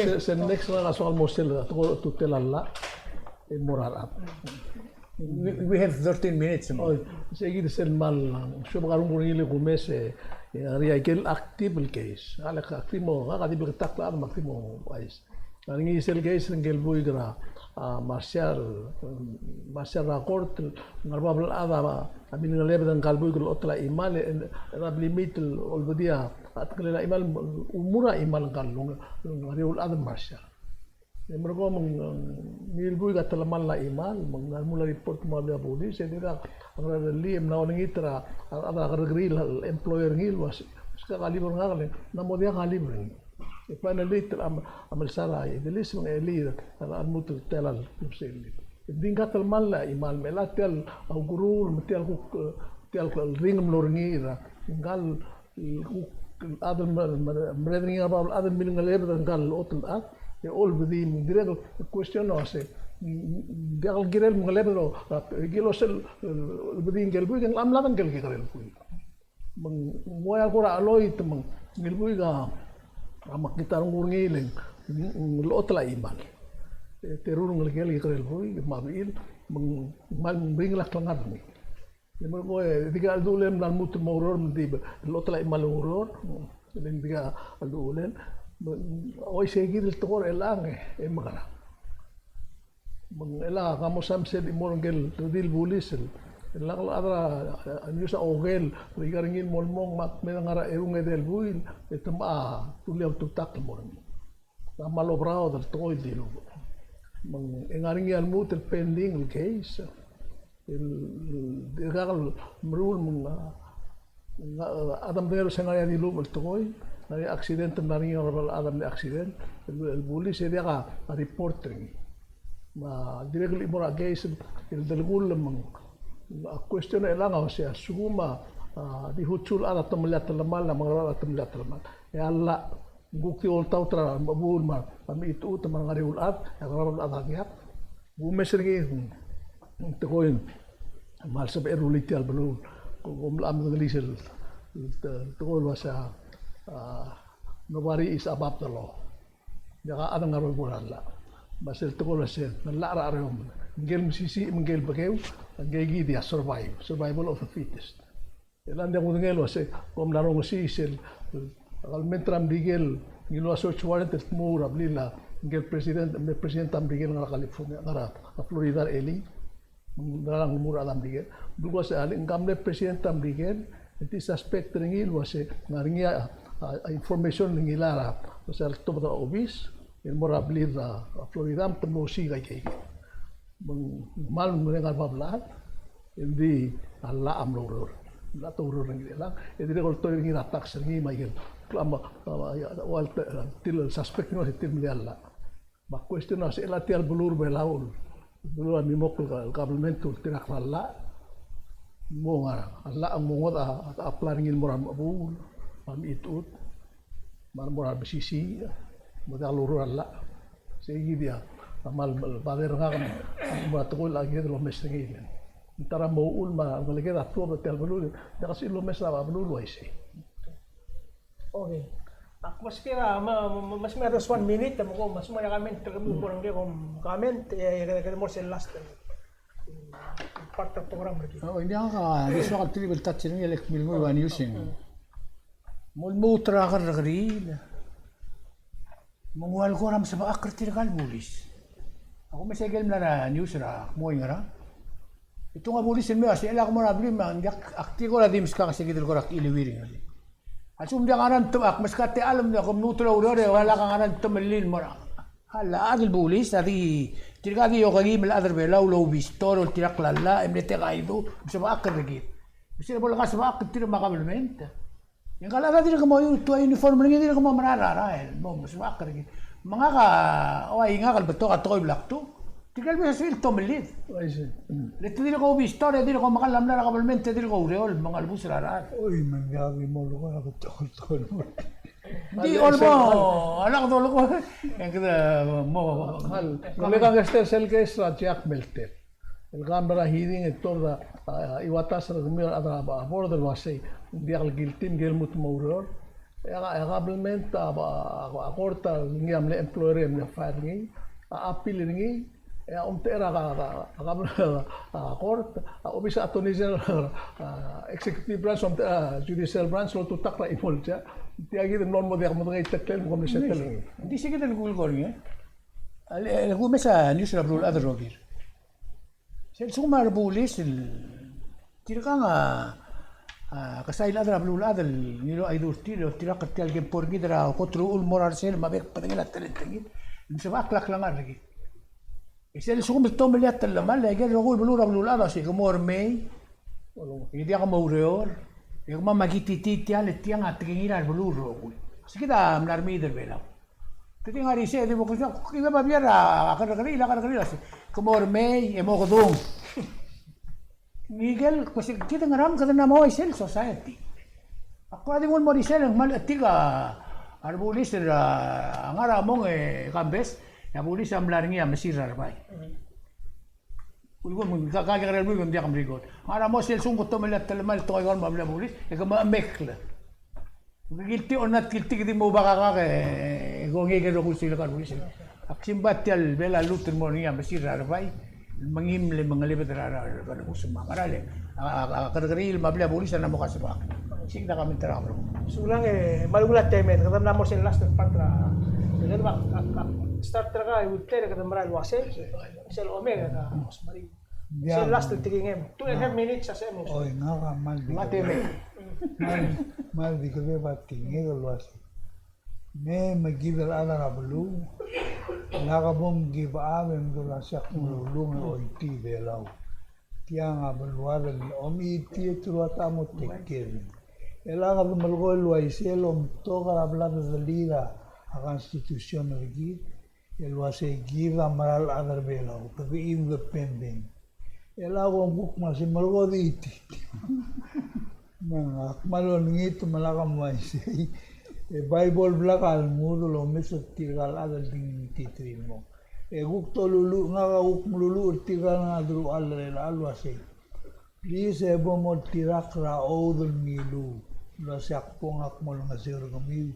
Okay. Se, se next ngak a soak el mo sel, a tekoi er a ultutelel a llach e mo er a rechad. We, we have thirteen minutes. Oh, se kid sel kmal, se bek a renguk er ngii el kumes e, e, a ngar er ngii a ikel active el case. A le active mo, ngak a di bleketakl el chad me a active mo chais. A ngar er ngii sel case er ngike el buik er a, a, Marshall, Marshall er a court, ngar er bab el chad a, a milengelebed ngka el buik el otel a chimal, e, e, er a blimit el olbedii a, a, tekelel a chimal, umu er a chimal ngka el, ngar er eou el chad el Marshall. E merekong me ng, ngii el buik a telemall a chimal, me ng mla mo report el mo er a bulis, e dirkak a ngerellii, e mla olengit er a, a, a kerrekeriil el employer er ngii el uase, se ka leave er ngak, le ng mla mo diak a leave er ngii. E finally, te, a, a melsar a Idelis, me ng elii, a, a lmuut el tela el klebesei el leave. E di ngka a telemall a chimal, me chelecha tia el, a, ukeruul, me tia el kuk, e, tia el ringel el mlo er ngii er a, ngka el, el kuk, el chad el me, me, merreder er ngii a bab el chad el milengelebed er ngka el otel el chad, e olbedii, me ng dirrek el question el uase, ng, ng diak el kirel mengelebed el, a, kilos el, el, olbedii ngike el buik, e ng mla mlad ngike el kekerei el buik. Me ng ua el kora cheloit me ng, ngii el buik a, a mekngit a renguk er ngii el, ng, ng lotel a chimal. E terung el ngelekel el kekerei el buik, me a bechil, me ng, me ng meringel a klengar er ngii. E merekong e, dikea chelduchel e mla lmuut el mo oureor, me ng di, lotel a chimal el oureor, e le ng dikea chelduchel e, me ng, uaisei kid el tekoi er chelechang e, e mekerang. Me ng chelecha ka mo samsel el chimo er ngike el redil el bulis el, el lak el chad er a, a, news a oker el, el ika er ngii el mo lmong me ak mei e ngar er a eru el edei el buil, e te mla, a, dulii a ultutakl el mo er ngii. Ng kmal oberaod el tekoi el dilubech. Me ng, e ngar er ngii a lmuut el pending el case. El, el, dirkak el meruul me ng, a, ng, a, chad a medengei el uase ng ngar er ngii a dilubech el tekoi, ng ngar er ngii a accident, ng ngar er ngii a ngar er a bab el chad a mle accident, el, el bulis e diak a report er ngii. Me a dirrek el chimo er a case el, el delkull me ng, a question er chelechang a uase a lsekum a, a, di hutsu el chad a temellii a telemall, a mengerebeul a chad a temellii a telemall. E a llach, ng kuk di oltaut er a remechebuul me a, me a mechitechut me a ngar er eou el chad, e a ngar er a bab el chad a diak. Kumes er ngii, tekoi el kmal sebechel el rullii tia el beluu, kom, kom mla medengelii sel, te-, tekoi el uasei, a, nobody is above the law. Diak a chad el ngar er a ureor er a llach. Me sel tekoi el uasei, ng llach er a chereomel. Ngike el mesisiich me ngike el bekeu, ngike kid a survive, survival of the fittest. E le ng diak kudengei el uasei, kom mla rongesii sel, a kabelment er a Merikel, ngiluu a search warrant el dmu er a blil a, ngike el president, mle president a Merikel ngar er a California, ngar er a Florida er a elii. Ng ngar er a, ng mo er a Merikel. Ng uasei, a le ng mle president a Merikel, e te suspect er ngii el uasei, ng ngar er ngii a, a, a information el ngilai er a, uasei a letobed er a obis, el mo er a blil a, a Florida, me te mlo osiik a ikei. Me ng kmal mereng a bab el chad, e ng di a llach a mlo oureor. Ng llach a oureor er ngii el chelechang, e dirrek el oltoir er ngii er a tax er ngii me a ikel. Kla me, a, a, a, ua el te-, tir el suspect er ngii el uasei tir el melial llach. Me a question a sel a tia el beluu er a Belau, beluu a mimokl el kabelment el ultirakl a llach. Mo ngar a llach a mo ngodech a, a, a plan er ngii el mo er a mechebuul, a mechitechut, me a mo er a mesisiich, mo diak loureor a llach. Sei kid a kmal bother er ngak el mo er a tekoi el kid el omes er ngii. Ng ta er a mo uchul me a rengeleked a tuobed er tia el beluu, diak el sebechir el omes er a beluu el uaisei. Okay. Ak meskid a, me, me, me, meskid a just one minute, me ko, me, me a comment er kemiu, ko er ngii a comment, e, e, kede, kede mo er sel last, e, part er a program er kid. Oh, ng diak a, di soak el triple touch er ngii, e le kmil nguu a news e ng. Mo lmuut er a kerrekeriil. Me ng ua el kora mesebechakl er tirka el bulis. Ak omes a ikel mla er a news er a kmo ngerang. E tung a bulis el mei el uasei, e le ak mo er a blim me ng diak, ak di kora di meskak se kid el kora kileuiring. A lsekum ng diak a ngerang te-, ak meskak a techall me ng diak kom lmuut el oureor e ua lak a ngerang temellel el mo er a. A llach el bulis a di, tirka di okeim el chad er a Belau el obistor el oltirakl a llach, e mle teka idung, mesebechakl er kid. Me sel bo leka sebechakl er tir me a kabelment. E ngka el chad a dirk mo, tua uniform er ngii a dirk mo merael er a rael, mo, mo sebechakl er kid. Me ngak a, ua ngak el betok a tekoi el bla kdu. Tirke el bulis a sebechir el tomellid. Uaisei. Le te dirk obistor, e dirk omekall a mla er a kabelment, e dirk oureor, me ngalbus er a rael. Oi, me ng diak di mo leko a betok el tekoi. Di olmo, a lak dolekoi. E ng kede mo. Kmal, kmal, kmal, sel case er a Jack Melter. El ka mla er a hearing e tuobed a, a, a, Iwatas er kemiu el chad er a, a, board el uasei, ng diak el guilty, ng di lmuut el mo oureor. E a, e a kabelment a, a, a, a court a ngii a mle employer e mle fire er ngii, a appeal er ngii, e a omtechei er a, a, a, a, a court, a obis er a attorney general, a executive branch, omtechei er a judicial branch, loltutakl er a chimo el judge. Tia kid el mlo mo diak modengei a itekngel, me kom mle settle. Ng di se kid el kulekoi er ngii. A le, le kumes a news er a beluulechad el rokir. Sel lsekum a rebulis el tirkang a, a, kesai el chad er a beluulechad el ngiluu a idurtir, oltirakl er tia el kempo er kid er a kot er a uchul el mo er a rsel me a bek el bedengel a talent er kid, el mesebechakl a klengar er kid. E sel lsekum e te tomellii a telemall, e a ikel rokui el beluu er a beluulechad a uasei ke mo remei, e diak moureor, e kemam a kititii tia le tiang a tekingir a rebeluu el rokui. Se kid a mla remeid er a Belau. Te di ngar er isei e di bo kuk, kuk, kuk, babier a kerrekeriil, a kerrekeriil a se, ke mo remei, e mo kedung. Ngikel, kuk se kid a ngerang, kede mla mo er sel society. Ak kora di nguu el mo er isei e ng kmal chetik a rebulis er a ngar er a mong e Kambes, e a bulis a mla er ngii a mesil er a rebai. Ulkul me ng ka, ka, ka, ka, ka, diak mrekod. Ngar er a mo sel lsekum ke tomellii a telemall el tekoi el kau me a blil a bulis, e ke mechemekl. Ke guilty or not guilty, ke di mo oba kakak e, e kongei a ikel rokui el suelekar er a bulis. Ak simbai tia el bla lluut el mo er ngii a mesil er a rebai, el mengiil e mengelebed er a, er a, er a, er a, er a, a kerrekeriil me a blil a bulis a mla mo kasebak. Sei kid a comment er a kebelung. Sulang e, me a lenguu a temed, kede mla mo er sel last part er a, kede mla, a, a, start er a ultuil e kede mera el uasei. Sel omei, a, Rosemary. Sel last el tekingem. Two and a half minutes a sel mo. Oi, ngak a kmal di. Ngak a temed. Kmal, kmal di kede ba tekingek el uasei. Me, me kid el chad er a beluu, lak bo mgiba a, me mdu el uasei ak melulung e oitii Belau. Tiang a beluad el omitii e te ruat a mo take care. E lak de melekoi el uaisei el omtok er a bla dedelii a constitution er kid. El uasei kid a mera el chad er a Belau, kede independent. E lak kom kuk me se melekoi di iti. Me ngak a kmal olengit me lak a mo uaisei. E Bible bla a lenguu el omes er tirka el chad el di ngiltii el mong. E kuk doluluuch, ngak a kuk meluluuch er tirka el ngar er a deruchall er chelechang el uasei, please, e bo moltirakl er a chuodel el ngiluu el uasei ak bo ngak mo olengeseu er kemiu.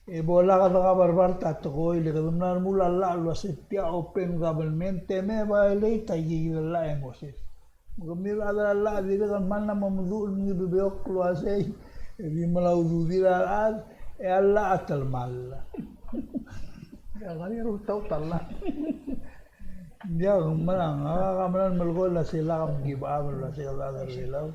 E bo lak de kaberbart a tekoi, le kede mla remuul a llach el uasei tia open government, e me violate a ikel llach e Moses. Me kemiu el chad er a llach a dirrek el kmal mla mo meduch el mengiil el bebeok el uasei, e di mla ududir a rechad, e a llach a telemall. Ia, ng ngar er ngii a rultaut a llach. Ng diak, ng mera, ngak a mera el melekoi el uasei lak mkibab el uasei a rechad er a Belau.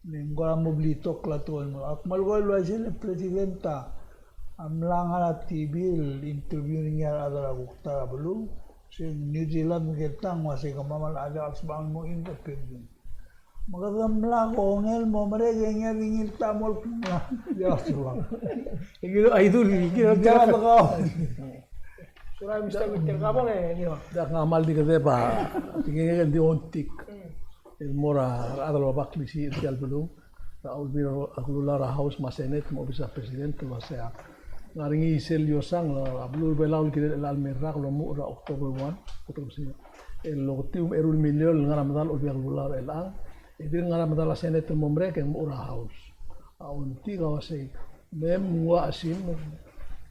Ng kora mo blitok el tekoi el mo. Ak melekoi el uaisei el president a mla ngar er a T V el interview er ngii a rechad er a kuk ta er a beluu. Se New Zealand me ke tang uasei kemam a diak el sebechang el mo independent. Me kede mla kongei el mo merek e ngii a di ngii el ta mo el kmo. Ia, sebechang. Ngii a idul, ngii a. Ia, sebechang. Surai, Mister Winter, ka bong e, ngii a. Diak, ng kmal di kedeb a, tingengek el di ongtik el mo er a rechad el oba klisiich er tia el beluu, er a Olbiil er a Kelulau er a House me a Senate me a obis er a President el uasei a ngar er ngii sel iosang er a beluu er a Belau el kirel chelecha el mei el rak el omuchel er a October one, October six, el oketiu me a eru el miliol el ngar er a medal a Olbiil er a Kelulau er chelechang, e dirk ngar er a medal a Senate el mo merek e ng mo er a House. A ongtik a uasei, me ng ua chesimer,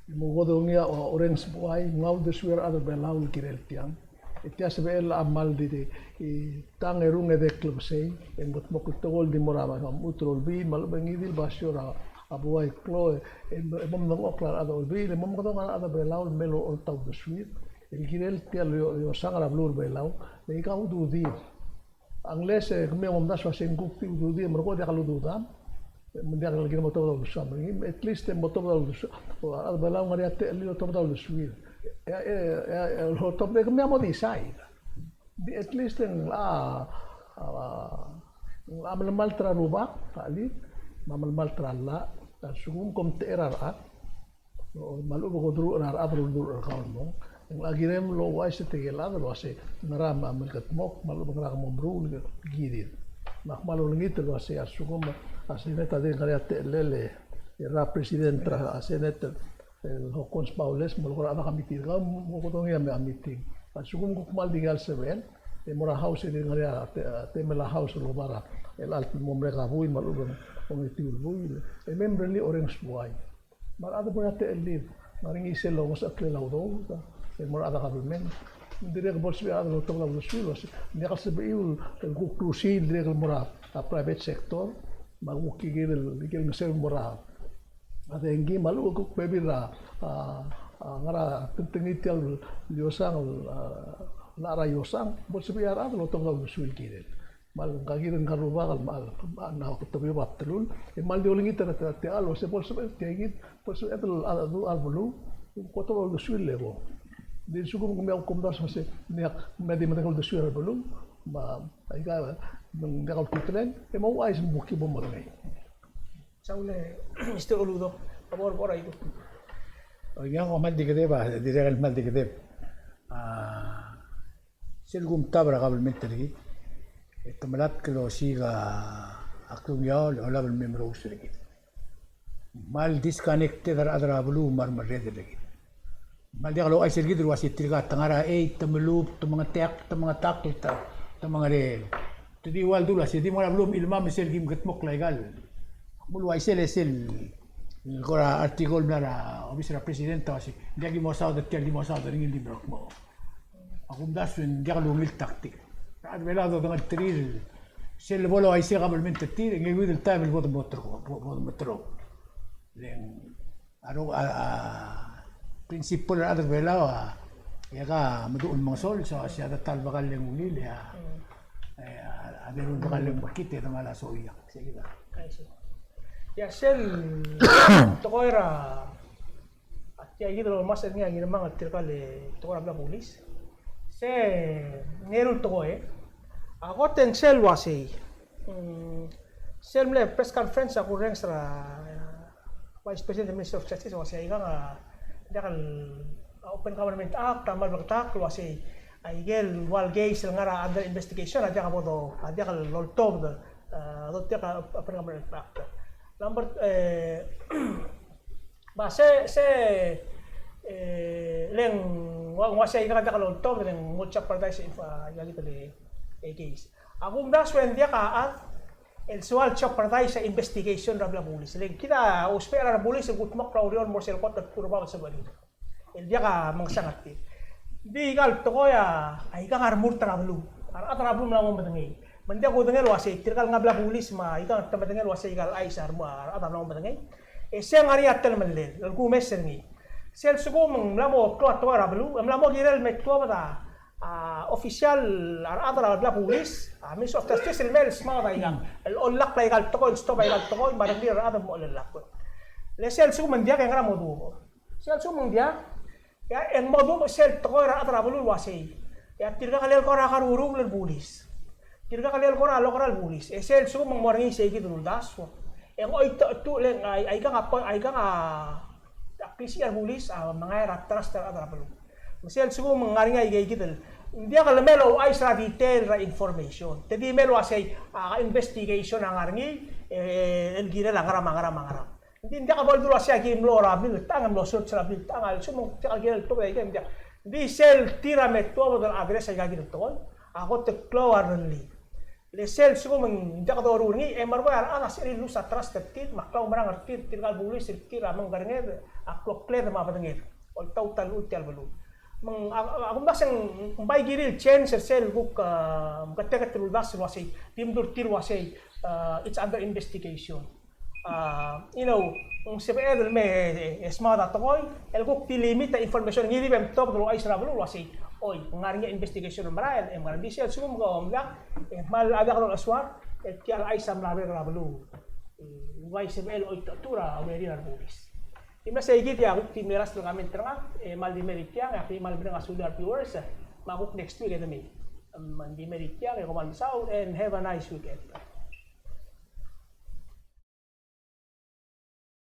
me ng okedongii a orrenges buai, ng ua uldesuir a rechad er a Belau el kirel tiang. E tia sebechel a kmal di, di, e, tang e rung e de klebesei, e ng kldmokl el tekoi el di mo er a mechut er a Olbiil, me a lechub e ng di el basio er a buai el klou, e, e, e mo mdengchokl a rechad er a Olbiil, e mo mekedong a rechad er a Belau el mei el oltaut el uldesuir el kirel tia el io-, iosang er a beluu er a Belau, le aika a ududir. Unless e kemiu a omdasu el uasei ng kuk di ududir, me ng kuk diak el ududam, me ng diak el kirem el otobed a uldesuam er ngii, at least e mo otobed a uldesuam. A rechad er a Belau a ngar er ngii a techellir el otobed a uldesuir. E, e, e, e, otobed e kemiu a mo decide. Di at least e ng, a, a, ng melemalt er a rubak, a, di, me a melemalt er a llach, a lsekum kom techei er a rechad, me a lechub e ke oderuchel er a rechad el oderuchel er kau el mong. Ng locha kirem el ouchais er tirke el chad el uasei ngera me a mle kldmokl, me a lechub e ngera ke mo meruul el kirir. Me ak kmal olengit el uasei a lsekum a Senate a dirk ngar er ngii a techellel e, e er a president er a Senate el Hokkons Baules, me a leko er a chad er a committee er kau, me okedongii a meeting. A lsekum kuk kmal di ngii a lsebechel, e mo er a House e dirk ngar er ngii a te-, temel a House el oba er a, el chelecha el mo merek a buil, me a lechub e ng ongetiu el buil. E mei me lerellii a orrenges buai. Me a rechad a bo er a techellir, ng ngar er ngii sel longesecheklel a udoud, e mo er a rechad er a kabelment. Ng dirrek bo lsebechir a rechad el otobed a uldesuir el uasei, ng diak el sebechiu el kuk lusiik el dirrek el mo er a, a private sector, me a kuk ikel, ikel ngeseu el mo er a, a dengki, me a lechub e kuk bebil er a, a, a ngar er a tengtengii tia el iosang, a, llach er a iosang, bo lsebechir a rechad el otobed a uldesuir el kirel. Me a le ngka kired el ngar er a rubak el, me a le, me a le, ng kuk tebeob a bdelul, e kmal di olengit er a te-, tia el uasei bo lsebechir tia kid, bo lsebechir a, a, a beluu, e kuk otobed a uldesuir el eko. Ng di lsekum kemiu a kuk omdasu el uasei, ng diak, me a di medengei a uldesuir er a beluu, me aika, me ng diak a ultutelel, e mo ouchais el mo ki bo medengei. Saul, e, Mister Oludo, a bo er, bo er a idung. Oi, ng kmal di kedeb a, dirrek el kmal di kedeb. A, Sel kumtab er a kabelment er kid, e te melatk el osiik a klungiaol el olab el me merous er kid. Kmal disconnected a rechad er a beluu me a remerreder er kid. Kmal diak louchais er kid el uasei tirka te ngar er a ei, te melub, te mengetakl, te mengetakl, te, te mengereel. Te di ua el dul a sei, di mo er a beluu me chilemam me sel kim kldmokl aika el. Ak mo uluaisei e sel, el kora article el mla er a obis er a president a uasei, ng diak ki mo saod er tia el di mo saod er ngii el di merekmo. A kumdasu e ng diak lungil tactic. A rechad er a Belau a dodengelterir, sel bo louaisei a kabelment er tir, e ng euid el taem el bo de mo terko, bo, bo de mo terko. Le ng a ro-, a, a, principle er a rechad er a Belau a, e ka meduch el mengesols, so, se a ta el bekall e ng ungil, e a, e a, a deru el bekall e ng mekngit e dengar a soia. Sei kid a. I see. Ia sel tekoi er a, a tia kid el omes er ngii a Ngirmang el tirka el tekoi er a bla bulis. Se ng eru el tekoi, a kot e ng sel uasei. Mm, sel mle press conference a kurrenges er a, a Vice President, Minister of Justice, el uasei aikang a diak el, a, Open Government Act a kmal bleketakl el uasei aikel ua el case el ngar er a under investigation a diak bo do, a diak loltobed, a, do diak a Open Government Act. Number, e, ba se, se, e, le ng Ng ua, ng ua sei a ikang a diak loltobed e ng mo jeopardize a, a, ikakid el, e, case. Ak umdasu e ng diak a chad el soal jeopardize a investigation er a bla bulis. Le ng kid a ousbech er a rebulis el kudmokl er a ureor el mo er sel kot el bkul er bab el sebechir el diak a mengesang er tir. Ng di ikal tekoi a, a ikang a remurt er a beluu. A rechad er a beluu a mla mo medengei. Me ng diak kudengei el uasei, tirkal ngar er a bla bulis me a ikang te medengei el uasei ikal chais a remo-, a rechad a mla mo medengei. E sei a ngar er ngii a telemellel el kumes er ngii. Sel lsekum ng mla mo klou a tekoi er a beluu, e mla mo kirel el me tuobed a, a, official a rechad er a bla bulis, a, Ministry of Justice el mei el smaod a ikang, el ollakl a ikal tekoi, el stop a ikal tekoi, me a rengrir a rechad el mo olellakl. Le sel lsekum ng diak e ngera mo duubech? Sel lsekum ng diak, e a, e ng mo duubech sel tekoi er a rechad er a beluu el uasei, e a tirka el kora karuruul er a bulis, tirka el kora loker er a bulis, e sel lsekum ng mo er ngii seikid el uldasu, e ng choitechetuchl e ng, a, a ikang a po-, a ikang a, a klisichel a bulis a mengai er a trust er a rechad er a beluu. Me sel lsekum ng ngar er ngii a ikeikid el, ng diak el mei el ouchais er a detail er a information. Te di mei el uasei, a, investigation a ngar er ngii, e, el kirel a ngerang me a ngerang me a ngerang. Ng di ng diak bo el dul uasei a ki mlo er a bill el tang, mlo search er a bill el tang, a lsekum ng diak el kirel el tuobed a ikang, ng diak. Ng di sel tir a me tuobed el address a ikakid el tekoi, a kot el klou a rellii. Le sel lsekum ng diak doruul er ngii, e merekong e a rechad a sebechir el lose a trust er tir, me a klaumerang er tir, tirkal bulis er tir a mengkerenged, a klokled me a bedenged. Oltaut a llechul tia el beluu. Me ng, a, a, a kumdasu e ng bai kirir el change er sel kuk, a, meketeket el uldasu el uasei, di mdu er tir el uasei, a, it's under investigation. A, you know, ng sebeched el me, e, e smaod a tekoi, el kuk di limit a information, ngii di be mtobed el ouchais er a beluu el uasei, oi, ng ngar er ngii a investigation el merael, e ng ngar er ngii. Sel lsekum ke omdak, e kmal a diak lolechesuar, e tia el chais a mla merek er a beluu. E, ng uai sebechel el choitechetuchl er a urerir a rebulis. Di mla seikid e a kuk di mle last el comment er ngak, e kmal di mei er tiang, e ak di kmal mereng a sulir a viewers, me a kuk next week e de mei. Em, di mei er tiang, e kom kmal mesaul, and have a nice weekend.